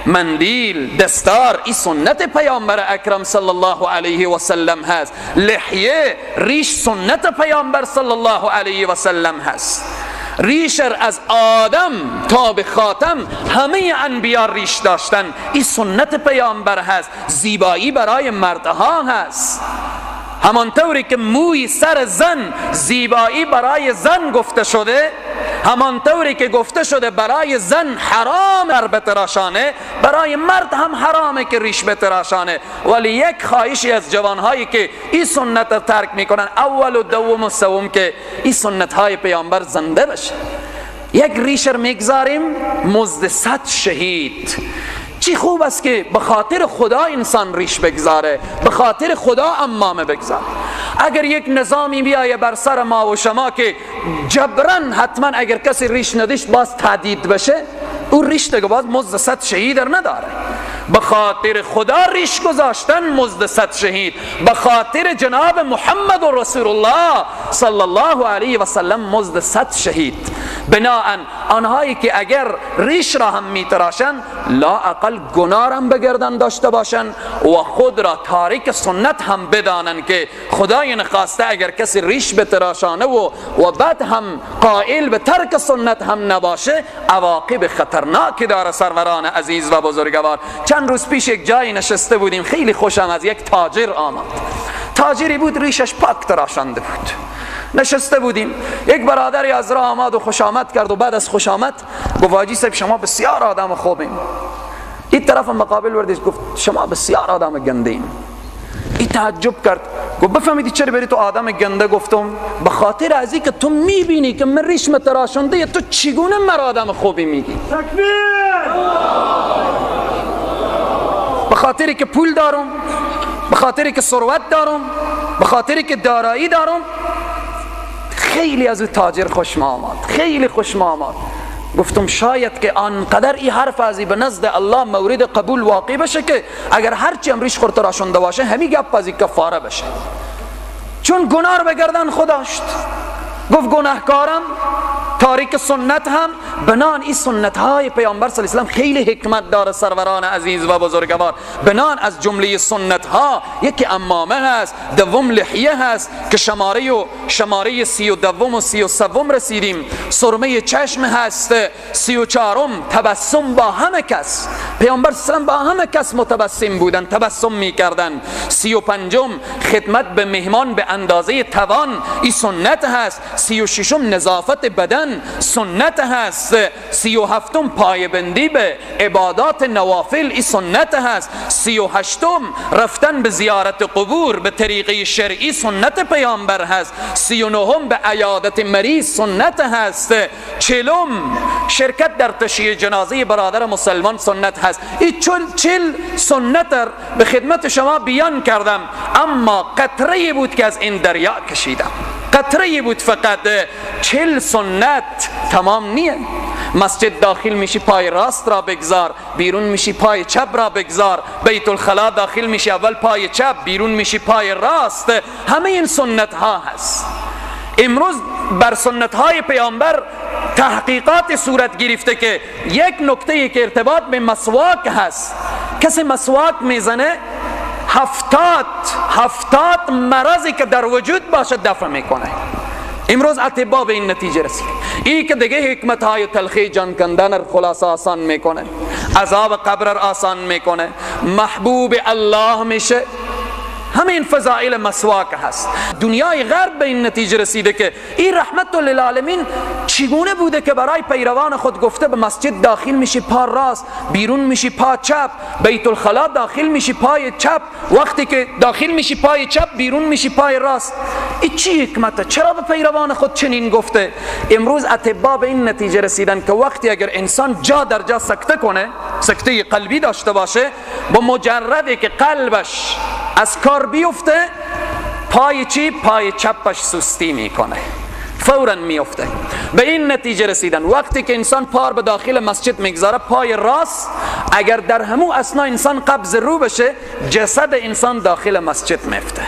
مندیل، دستار، این سنت پیامبر اکرم صلی الله علیه و سلم هست. لحیه، ریش سنت پیامبر صلی الله علیه و سلم هست. ریشر از آدم تا به خاتم همه انبیا ریش داشتن، این سنت پیامبر هست. زیبایی برای مردها هست، همانطوری که موی سر زن زیبایی برای زن گفته شده، همانطوری که گفته شده برای زن حرام بتراشانه، برای مرد هم حرامه که ریش بتراشانه. ولی یک خواهشی از جوانهایی که این سنت را ترک میکنن، اول و دوم و سوم، که این سنت های پیامبر زنده بشه. یک ریشر میگذاریم مزد 100 شهید. چی خوب است که به خاطر خدا انسان ریش بگذاره، به خاطر خدا عمامه بگذاره. اگر یک نظامی بیایه بر سر ما و شما که جبران حتما اگر کسی ریش نداشت باز تهدید بشه، او ریش دیگه باز مزد 100 شهید نداره. به خاطر خدا ریش گذاشتن مزد 100 شهید، به خاطر جناب محمد رسول الله صلی الله علیه و سلم مزد 100 شهید. بناءً آنهایی که اگر ریش را هم میتراشن، لا اقل گناه هم به گردن داشته باشن و خود را تاریک سنت هم بدانن که خدای نخواسته اگر کسی ریش بتراشانه و بعد هم قائل به ترک سنت هم نباشه، عواقب خطرناکی داره. سروران عزیز و بزرگوار، چند روز پیش یک جایی نشسته بودیم، خیلی خوشم از یک تاجر آمد. تاجری بود ریشش پاک تراشانده بود. نشسته بودیم، یک برادری از راه آمد و خوش آمد کرد و بعد از خوش آمد گفت حاجی صاحب شما بسیار آدم خوبیم. این طرف مقابل وردش گفت شما بسیار آدم گنده ایم. این تعجب کرد، گفت بفهمیدی چرا بری تو آدم گنده گفتم؟ به خاطر از اینکه تو میبینی که من ریشم تراشنده، تو چگونه مرا آدم خوبی میگی؟ تکبیر! به خاطری که پول دارم، به خاطری که ثروت دارم، به خاطری که دارایی دارم. خیلی از او تاجر خوشم آمد، خیلی خوشم آمد. گفتم شاید که آنقدر این حرف ازی به نزد الله مورد قبول واقع بشه که اگر هرچی هم ریش خور تراشنده باشه همی گپ ازی کفاره بشه، چون گناه رو به گردن خود داشت. گفت گناهکارم، تاریک سنت هم بنان این سنت های پیامبر صلی الله علیه و سلم خیلی حکمت داره سروران عزیز و بزرگوار. بنان از جمله سنت ها یکی عمامه هست، دوم لحیه هست که شماره 32 و 33 رسیدیم، سرمه چشم هست، 34 تبسم با همه کس، پیامبر صلی الله علیه و سلم با همه کس متبسم بودن، تبسم میکردن. 35 خدمت به مهمان به اندازه توان، این سنت هست. 36 نظافت بدن سنت هست. 37 پایبندی به عبادات نوافل، این سنت هست. 38 رفتن به زیارت قبور به طریقه شرعی سنت پیامبر هست. 39 به عیادت مریض سنت هست. 40 شرکت در تشییع جنازه برادر مسلمان سنت هست. این 40 سنت به خدمت شما بیان کردم، اما قطره بود که از این دریا کشیدم، قطره بود فقط. 40 سنت تمام نیه. مسجد داخل میشی پای راست را بگذار، بیرون میشی پای چپ را بگذار، بیت الخلا داخل میشی اول پای چپ، بیرون میشی پای راست. همه این سنت ها هست. امروز بر سنت های پیامبر تحقیقات صورت گرفته که یک نکته که ارتباط به مسواک هست، کسی مسواک میزنه 70 مرضی که در وجود باشه دفع میکنه. امروز اطبا به این نتیجه رسید. ای که دیگه حکمت های تلخی جان کندن خلاص آسان میکنه، عذاب قبر آسان میکنه، محبوب الله میشه. همین فضائل مسواک هست. دنیای غرب به این نتیجه رسیده که این رحمت للعالمین چگونه بوده که برای پیروان خود گفته به مسجد داخل میشی پا راست، بیرون میشی پا چپ، بیت الخلا داخل میشی پای چپ، وقتی که داخل میشی پای چپ بیرون میشی پای راست. این چی حکمته؟ چرا به پیروان خود چنین گفته؟ امروز اطبا به این نتیجه رسیدن که وقتی اگر انسان جا در جا سکته کنه، سکته قلبی داشته باشه، با مجردی که قلبش از کار بیفته، پای چی؟ پای چپش سستی میکنه، فوراً میفته. به این نتیجه رسیدن وقتی که انسان پا به داخل مسجد میگذاره پای راست، اگر در همو اثنا انسان قبض رو بشه، جسد انسان داخل مسجد میفته.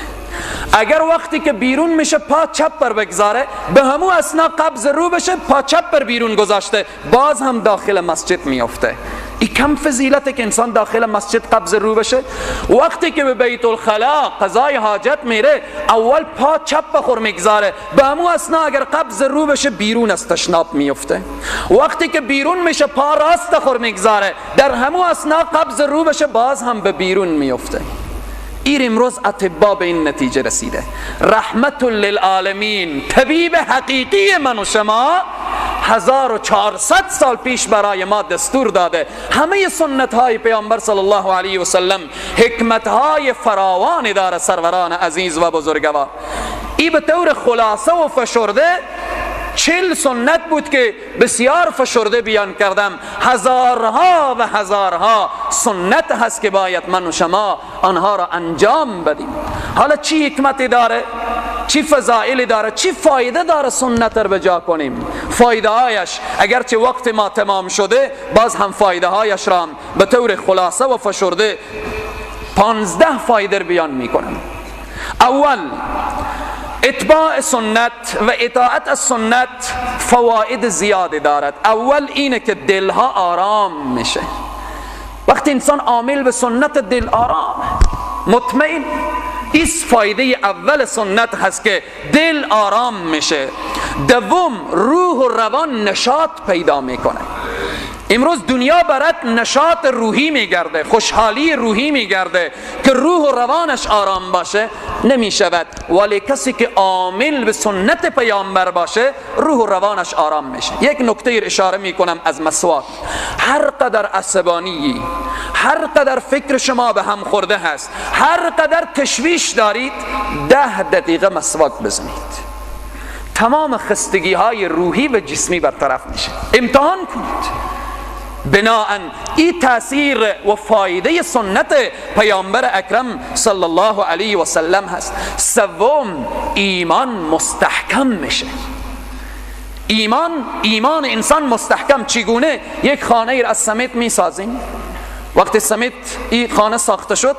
اگر وقتی که بیرون میشه پا چپ پر بگذاره، به همو اثنا قبض رو بشه، پا چپ پر بیرون گذاشته، باز هم داخل مسجد میفته. این کم فضیلته که انسان داخل مسجد قبض رو بشه. وقتی که به بیت الخلا قضای حاجت میره، اول پا چپ بخور میگذاره، به همو اثنا اگر قبض رو بشه بیرون از تشناب میفته. وقتی که بیرون میشه پا راست خور میگذاره، در همو اثنا قبض رو بشه، باز هم به بیرون میفته. ایر امروز اطبا به این نتیجه رسیده. رحمت للعالمین، طبیب حقیقی من و شما، 1400 سال پیش برای ما دستور داده. همه سنت های پیامبر صلی الله علیه و سلم حکمت های فراوان داره سروران عزیز و بزرگوار. ای به طور خلاصه و فشرده 40 سنت بود که بسیار فشرده بیان کردم. هزارها و هزارها سنت هست که باید من و شما آنها را انجام بدیم. حالا چی حکمتی داره؟ چی فضائلی داره؟ چی فایده داره سنت را بجا کنیم؟ فایده هایش اگرچه وقت ما تمام شده، باز هم فایده هایش را به طور خلاصه و فشرده 15 فایده بیان میکنم. اول، اتباع سنت و اطاعت از سنت فواید زیادی دارد. اول اینه که دلها آرام میشه. وقتی انسان عامل به سنت، دل آرام، مطمئن. این فایده اول سنت هست که دل آرام میشه. دوم، روح و روان نشاط پیدا میکنه. امروز دنیا برات نشاط روحی میگرده، خوشحالی روحی میگرده که روح و روانش آرام باشه، نمیشود. ولی کسی که عامل به سنت پیامبر باشه، روح و روانش آرام میشه. یک نکته اشاره میکنم از مسواک. هر قدر عصبانی، هر قدر فکر شما به هم خورده هست، هر قدر تشویش دارید، 10 دقیقه مسواک بزنید، تمام خستگی های روحی و جسمی برطرف میشه. امتحان کنید. بناءً این تاثیر و فایده سنت پیامبر اکرم صلی الله علیه و سلم هست. سوم، ایمان مستحکم میشه. ایمان انسان مستحکم چگونه؟ یک خانه را از سمت میسازیم. وقتی سمت این خانه ساخته شد،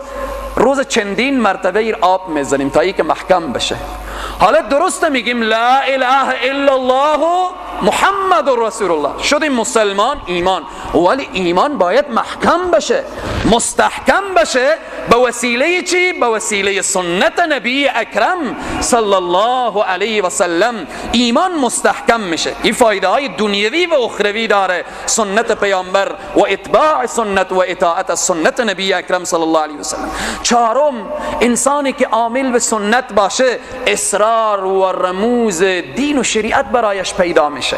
روز چندین مرتبه ایر آب میزنیم تا ای که محکم بشه. حالا درست میگیم لا اله الا الله محمد رسول الله، شدیم مسلمان، ایمان. ولی ایمان باید محکم بشه، مستحکم بشه، به وسیله چی؟ به وسیله سنت نبی اکرم صلی الله علیه و سلم ایمان مستحکم میشه. این فایده های دنیوی و اخروی داره سنت پیامبر و اتباع سنت و اطاعت از سنت نبی اکرم صلی الله علیه و سلم. چهارم، انسانی که عامل به سنت باشه اسرار و رموز دین و شریعت برایش پیدا میشه،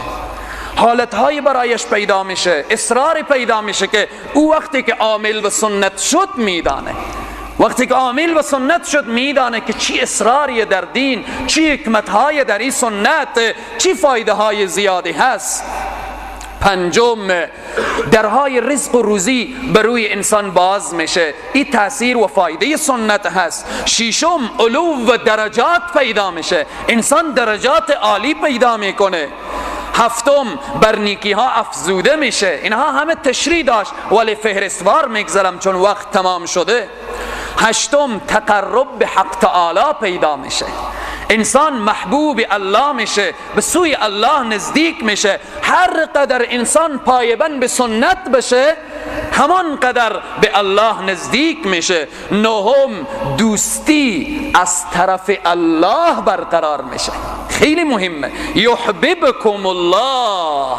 حالتهای برایش پیدا میشه، اصرار پیدا میشه که او وقتی که عامل به سنت شد میدانه، وقتی که عامل به سنت شد میدانه که چی اصراری در دین، چی حکمتهای در این سنت، چی فایده های زیادی هست. پنجم، درهای رزق و روزی بر روی انسان باز میشه، این تاثیر و فایده سنت هست. ششم، علو و درجات پیدا میشه، انسان درجات عالی پیدا میکنه. هفتم، بر نیکی ها افزوده میشه. اینها همه تشریح داشت ولی فهرستوار میگذرم چون وقت تمام شده. هشتم، تقرب به حق تعالی پیدا میشه، انسان محبوب الله میشه، به سوی الله نزدیک میشه. هر قدر انسان پایبند به سنت بشه همان قدر به الله نزدیک میشه. نهم، دوستی از طرف الله برقرار میشه، خیلی مهمه. یحببکم الله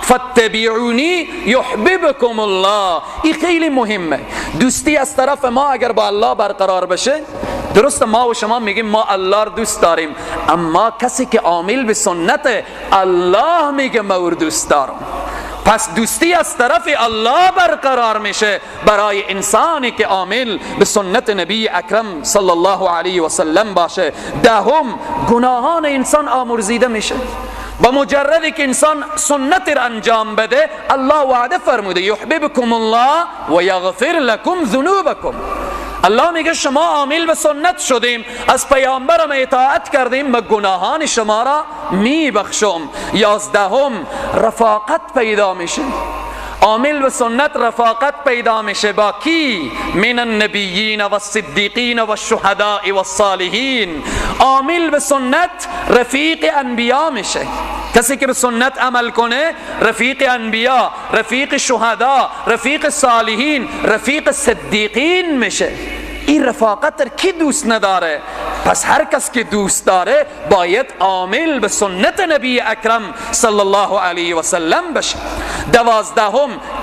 فاتبعونی یحببکم الله، این خیلی مهمه. دوستی از طرف ما اگر با الله برقرار بشه، درست ما و شما میگیم ما الله رو دوست داریم، اما کسی که عامل به سنت الله میگه ما او دوست دارم. پس دوستی از طرف الله برقرار میشه برای انسانی که عامل به سنت نبی اکرم صلی الله علیه و سلم باشه. دهم، گناهان انسان آمرزیده میشه. با مجردی که انسان سنت را انجام بده، الله وعده فرموده یحببکم الله و یغفر لکم ذنوبکم. الله میگه شما عامل به سنت شدیم، از پیامبرم اطاعت کردیم، ما گناهان شما را میبخشم. 11، رفاقت پیدا میشه، عامل به سنت رفاقت پیدا میشه با کی؟ من النبیین و الصدیقین و الشهداء و الصالحین. عامل به سنت رفیق انبیا میشه، کسی که به سنت عمل کنه رفیق انبیا، رفیق شهدا، رفیق صالحین، رفیق صدیقین میشه. این رفاقت کی دوست نداره؟ پس هر کس که دوست داره باید عامل به سنت نبی اکرم صلی الله علیه و سلم بشه. 12،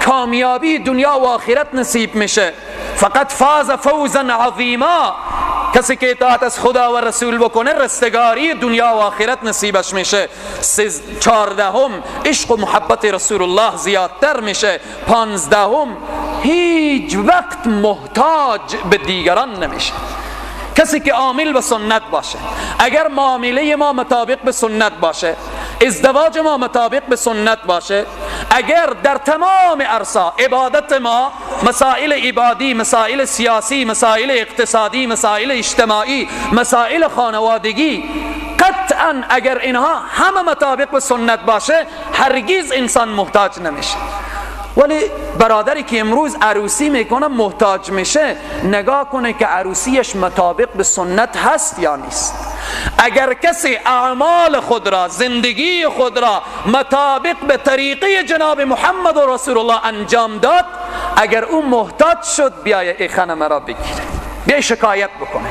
کامیابی دنیا و آخرت نصیب میشه. فقط فاز فوزا عظیما، کسی که اطاعت از خدا و رسول بکنه رستگاری دنیا و آخرت نصیبش میشه. 14، عشق و محبت رسول الله زیادتر میشه. 15، هیچ وقت محتاج به دیگران نمیشه. کسی که عامل به سنت باشه، اگر معامله ما مطابق به سنت باشه، ازدواج ما مطابق به سنت باشه، اگر در تمام عرصه عبادت ما، مسائل عبادی، مسائل سیاسی، مسائل اقتصادی، مسائل اجتماعی، مسائل خانوادگی، قطعا اگر اینها همه مطابق به سنت باشه هرگز انسان محتاج نمیشه. ولی برادری که امروز عروسی میکنه محتاج میشه، نگاه کنه که عروسیش مطابق به سنت هست یا نیست. اگر کسی اعمال خود را، زندگی خود را مطابق به طریقه جناب محمد و رسول الله انجام داد، اگر او محتاج شد بیای ای خانم را بگیره، بیای شکایت بکنه،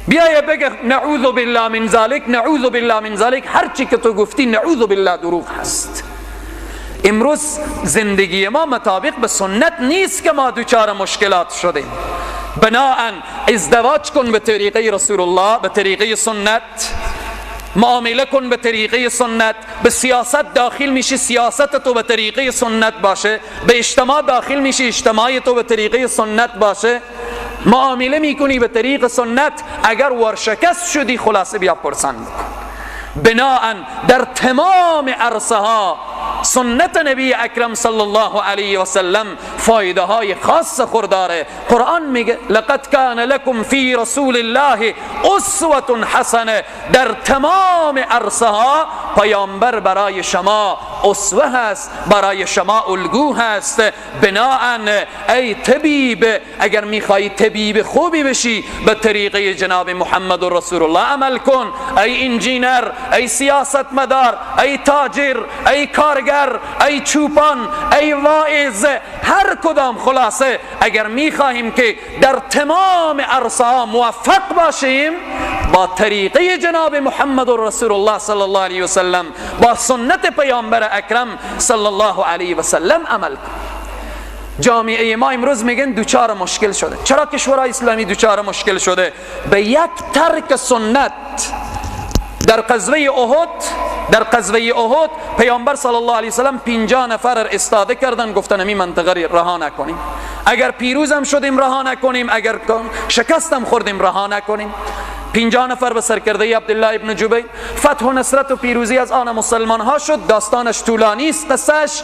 بیای بگه نعوذ بالله من ذلک، نعوذ بالله من ذلک، هرچی که تو گفتی نعوذ بالله دروغ هست. امروز زندگی ما مطابق به سنت نیست که ما دوچار مشکلات شدیم. بناهن ازدواج کن به طریقه رسول الله، به طریقه سنت، معامله کن به طریقه سنت، به سیاست داخل میشی سیاست تو به طریقه سنت باشه، به اجتماع داخل میشی اجتماع تو به طریقه سنت باشه، معامله میکنی به طریق سنت. اگر ورشکست شدی خلاصه بیا پرسان بکن. بناهن در تمام عرصه ها سنت نبی اکرم صلی الله علیه و سلم فایده های خاص خورداره. قرآن میگه لقد کان لکم فی رسول الله اسوة حسنه، در تمام عرصه ها پیامبر برای شما اسوه هست، برای شما الگو هست. بناءً ای طبیب، اگر میخوای طبیب خوبی بشی به طریقه جناب محمد رسول الله عمل کن. ای انجینر، ای سیاستمدار، ای تاجر، ای کارگر، ای چوپان، ای واعظ، هر کدام، خلاصه اگر میخواهیم که در تمام عرصه ها موفق باشیم، با طریقه جناب محمد رسول الله صلی الله علیه وسلم، با سنت پیامبر اکرم صلی الله علیه وسلم عمل کن. جامعه ما امروز میگن دوچار مشکل شده. چرا کشورهای اسلامی دوچار مشکل شده؟ به یک ترک سنت. در غزوه احد پیامبر صلی الله علیه وسلم 50 نفر استاده کردن، گفتن این منطقه رها نکنیم، اگر پیروزم شدیم رها نکنیم، اگر شکستم خوردیم رها نکنیم. 50 نفر به سرکرده عبدالله ابن جبیر. فتح و نصرت و پیروزی از آن مسلمان ها شد. داستانش طولانی است، قصهش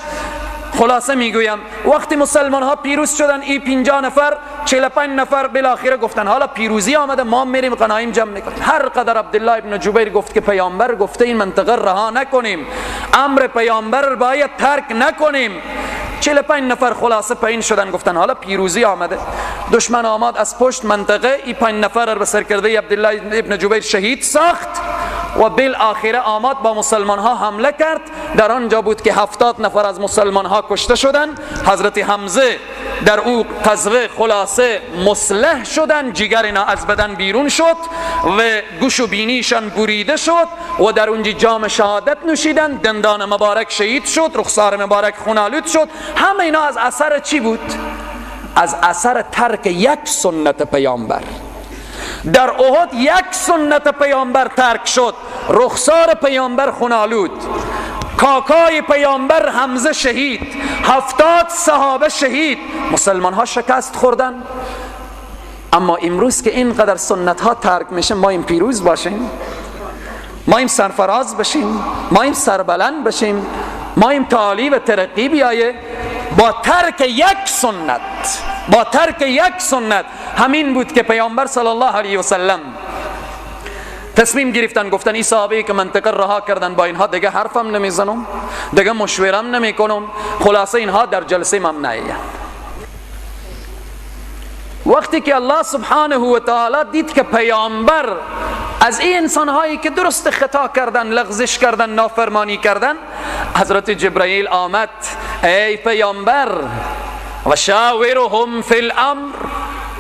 خلاصه میگویم. وقتی مسلمان ها پیروز شدن، این 50 نفر 45 نفر بالاخره گفتن حالا پیروزی آمده، ما میریم غنایم جمع میکنیم. هر قدر عبدالله ابن جبیر گفت که پیامبر گفته این منطقه رها نکنیم، امر پیامبر باید ترک نکنیم، 45 نفر خلاصه پایین شدن، گفتن حالا پیروزی آمده. دشمن آمد از پشت منطقه، این 5 نفر به سرکرده عبدالله ابن جبیر شهید ساخت و بالآخره آمد با مسلمان ها حمله کرد. در آنجا بود که 70 نفر از مسلمان ها کشته شدند. حضرت حمزه در او غزوه خلاصه مسلح شدن، جگر اینا از بدن بیرون شد و گوش و بینیشان بریده شد و در اونجا جام شهادت نوشیدن. دندان مبارک شهید شد، رخسار مبارک خونالود شد. همه اینا از اثر چی بود؟ از اثر ترک یک سنت پیامبر. در احد یک سنت پیامبر ترک شد، رخسار پیامبر خونالود، کاکای پیامبر حمزه شهید، 70 صحابه شهید، مسلمان ها شکست خوردن. اما امروز که اینقدر سنت ها ترک میشه، ما این پیروز باشیم، ما این سرفراز بشیم، ما این سربلند بشیم، ما این تعالی و ترقی بیایه با ترک یک سنت، با ترک یک سنت. همین بود که پیامبر صلی الله علیه و سلم تصمیم گرفتن، گفتن این صحابه که منطقه رها کردن، با اینها دیگه حرفم نمیزنم، دیگه مشورم نمیکنم، خلاصه اینها در جلسه ممنوعه. وقتی که الله سبحانه و تعالی دید که پیامبر از این انسانهایی که درست خطا کردن، لغزش کردن، نافرمانی کردن، حضرت جبرئیل آمد، ای پیامبر و شاورهم فی الامر،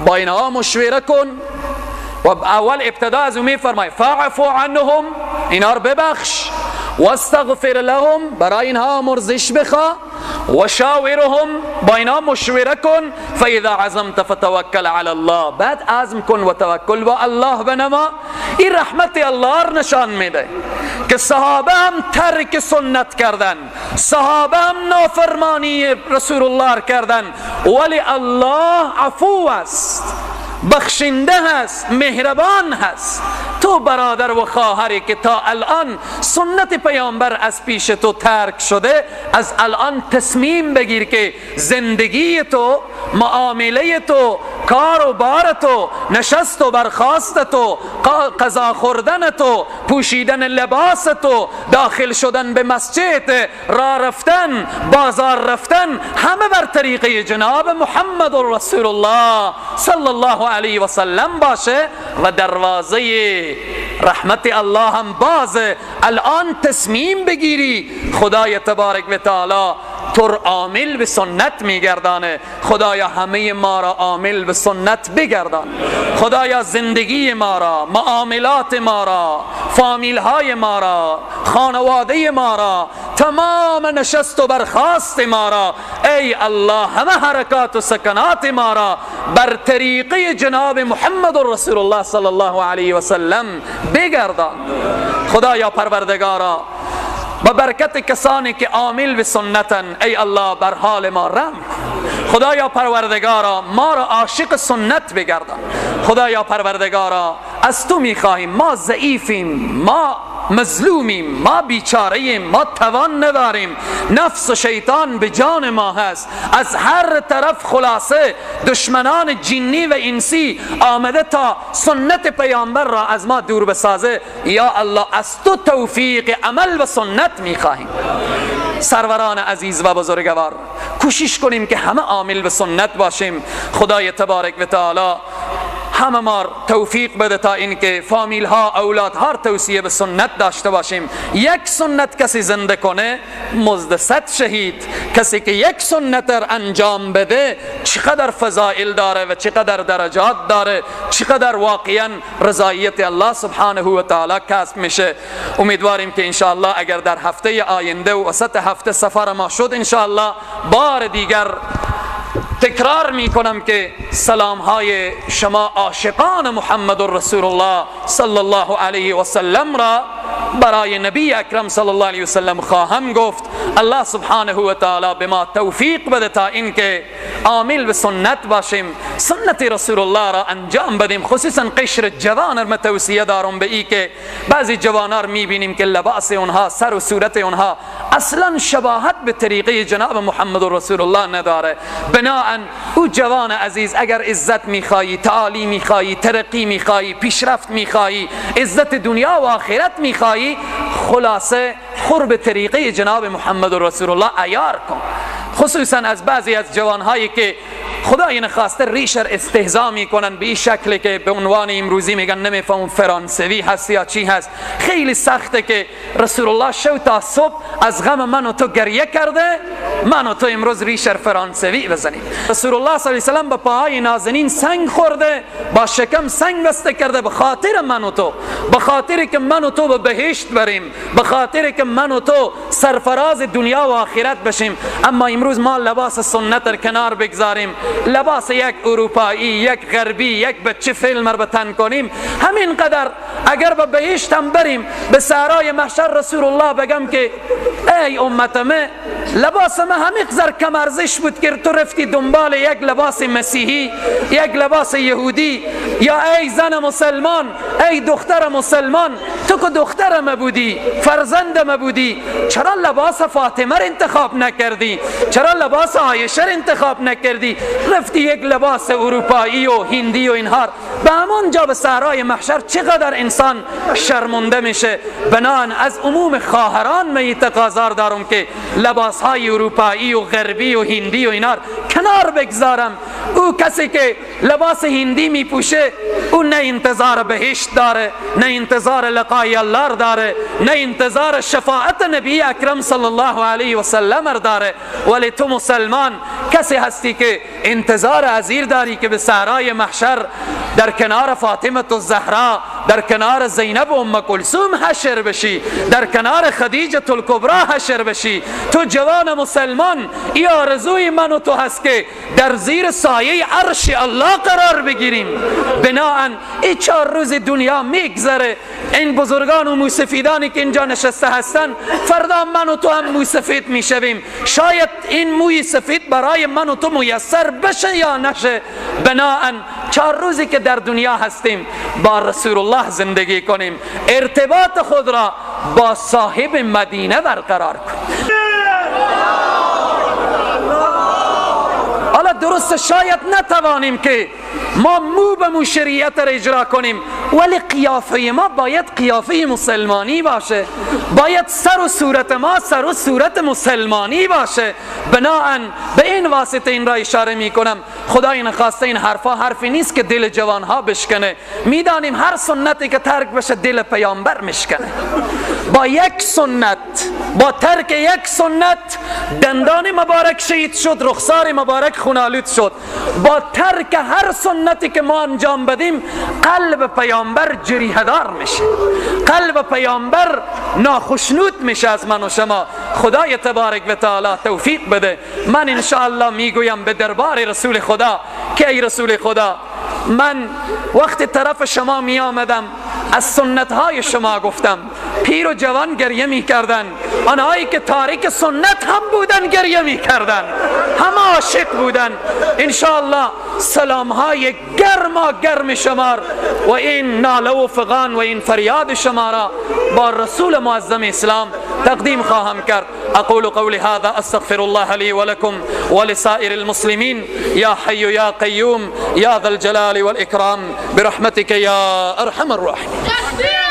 با اینها مشوره کن. و اول ابتدا از او میفرماید فاعف عنهم، اینا رو ببخش، واستغفر لهم، برای اینها آمرزش بخوا، و شاورهم، با اینها مشوره کن، فاذا عزمت فتوکل علی الله، بعد عزم کن و توکل با الله بنما. این رحمت الله رو نشان میده که صحابه هم ترک سنت کردن، صحابه هم نافرمانی رسول الله کردن، ولی الله عفو است، بخشنده هست، مهربان هست. تو برادر و خواهری که تا الان سنت پیامبر از پیش تو ترک شده، از الان تصمیم بگیر که زندگی تو، معامله تو، کار و بار تو، نشست و برخاست تو، غذا خوردن تو، پوشیدن لباس تو، داخل شدن به مسجد، راه رفتن، بازار رفتن، همه بر طریقه جناب محمد رسول الله صلی الله علیه و سلم باشه و دروازه رحمت الله هم بازه. الان تصمیم بگیری، خدای تبارک و تعالی تو عامل به سنت میگردانه. خدایا همه ما را عامل به سنت بگردان. خدایا زندگی ما را، معاملات ما را، فامیل های ما را، خانواده ما را، تمام نشست و برخاست ما را، ای الله همه حرکات و سکنات ما را بر طریقه جناب محمد رسول الله صلی الله علیه و سلم بگردان. خدایا پروردگارا، با برکت کسانی که عامل به سنتن، ای الله بر حال ما رحم. خدایا پروردگارا ما را عاشق سنت بگردان. خدایا پروردگارا از تو میخواهیم، ما ضعیفیم، ما مظلومیم، ما بیچاره‌ایم، ما توان نداریم، نفس و شیطان به جان ما هست، از هر طرف خلاصه دشمنان جنی و انسی آمده تا سنت پیامبر را از ما دور بسازه. یا الله از تو توفیق عمل و سنت میخواهیم. سروران عزیز و بزرگوار، کوشش کنیم که همه عامل به سنت باشیم. خدای تبارک و تعالی همه ما توفیق بده تا اینکه فامیل ها، اولاد ها توصیه به سنت داشته باشیم. یک سنت کسی زنده کنه مزد 100 شهید، کسی که یک سنت را انجام بده چقدر فضائل داره و چقدر درجات داره، چقدر واقعا رضایت الله سبحانه و تعالی کسب میشه. امیدواریم که انشاءالله اگر در هفته آینده و وسط هفته سفر ما شد، انشاءالله بار دیگر تکرار میکنم که سلام های شما عاشقان محمد رسول الله صلی الله علیه و سلم را برای نبی اکرم صلی الله علیه و سلم خواهم گفت. الله سبحانه و تعالی به ما توفیق بده تا اینکه عامل به سنت باشیم، سنت رسول الله را انجام بدیم. خصوصا قشر جوان را توصیه دارم به ای که بعضی جوانان را میبینیم که لباس اونها، سر و صورت اونها اصلا شباهت به طریقه جناب محمد رسول الله نداره. بناءً او جوان عزیز، اگر عزت میخوایی، تعالی میخوایی، ترقی میخوایی، پیشرفت میخوایی، عزت دنیا و آخرت میخوایی، خلاصه خور به طریقه جناب محمد رسول الله عیار کن. خصوصا از بعضی از جوانهایی که خدای نخواسته ریشر استهزا میکنن به این شکل که به عنوان امروزی میگن نمیفهم فرانسوی هست یا چی هست. خیلی سخته که رسول الله شو تا صبح از غم من و تو گریه کرده، من و تو امروز ریشر فرانسوی بزنیم. رسول الله صلی الله علیه و سلم با پاهای نازنین سنگ خورده، با شکم سنگ بسته کرده، به خاطر من و تو، به خاطر که من و تو به بهشت بریم، به خاطر که من و تو سرفراز دنیا و آخرت بشیم. اما امروز ما لباس سنت را کنار بگذاریم، لباس یک اروپایی، یک غربی، یک بچه فیلم را به تن کنیم. همین قدر اگر به بهشت هم بریم، به سرای محشر رسول الله بگم که ای امت ما، لباس ما همین قدر کم ارزش بود که تو رفتی دنبال یک لباس مسیحی، یک لباس یهودی، یا ای زن مسلمان، ای دختر مسلمان، تو که دختر ما بودی، فرزند ما بودی، چرا لباس فاطمه را انتخاب نکردی؟ چرا لباس عایشه را انتخاب نکردی؟ رفتی یک لباس اروپایی و هندی و اینها. به همون جا به صحرای محشر چقدر انسان شرمنده میشه. بنان از عموم خواهران می تقاضا دارم که لباس های اروپایی و غربی و هندی و اینا کنار بگذارم. او کسی که لباس هندی میپوشه، او نه انتظار بهشت داره، نه انتظار لقای الله داره، نه انتظار شفاعت نبی اکرم صلی الله علیه و سلم داره. ولی تو مسلمان کسی هستی که انتظار ازیر داری که به صحرای محشر در کنار فاطمه الزهرا، در کنار زینب و ام کلثوم حشر بشی، در کنار خدیجه الکبرا حشر بشی. تو جوان مسلمان، ای آرزوی من و تو هست که در زیر سایه عرش الله قرار بگیریم. بناءً ای 4 روز دنیا میگذره، این بزرگان و موسفیدانی که اینجا نشسته هستن، فردا من و تو هم موسفید میشویم. شاید این موی سفید برای من و تو میسر بشه یا نشه. بناءً 4 روزی که در دنیا هستیم با رسول الله زندگی کنیم، ارتباط خود را با صاحب مدینه برقرار کنیم. حالا درست شاید نتوانیم که ما مو به مو شریعت را اجرا کنیم، ولی قیافه ما باید قیافه مسلمانی باشه، باید سر و صورت ما سر و صورت مسلمانی باشه. بناءً به این واسطه این را اشاره می کنم. خدای نخواسته این حرفا حرفی نیست که دل جوانها بشکنه. میدانیم هر سنتی که ترک بشه دل پیامبر میشکنه. با یک سنت، با ترک یک سنت دندان مبارک شهید شد، رخسار مبارک خونالود شد. با ترک هر سنتی که ما انجام بدیم قلب پیامبر جریحه دار میشه، قلب پیامبر ناخشنود میشه از من و شما. خدای تبارک و تعالی توفیق بده. من انشاءالله میگویم به دربار رسول خدا که ای رسول خدا، من وقت طرف شما می آمدم از سنت های شما گفتم، پیر و جوان گریه میکردن، آنهایی که تارک سنت هم بودن گریه میکردن، همه عاشق بودن. انشاءالله سلام های گرما گرم شما و این ناله و فغان و این فریاد شما را با رسول معظم اسلام تقدیم خواهم کرد. اقول قولي هذا استغفر الله لي ولكم ولسائر المسلمين يا حي يا قيوم يا ذا الجلال والإكرام برحمتك يا أرحم الراحمين.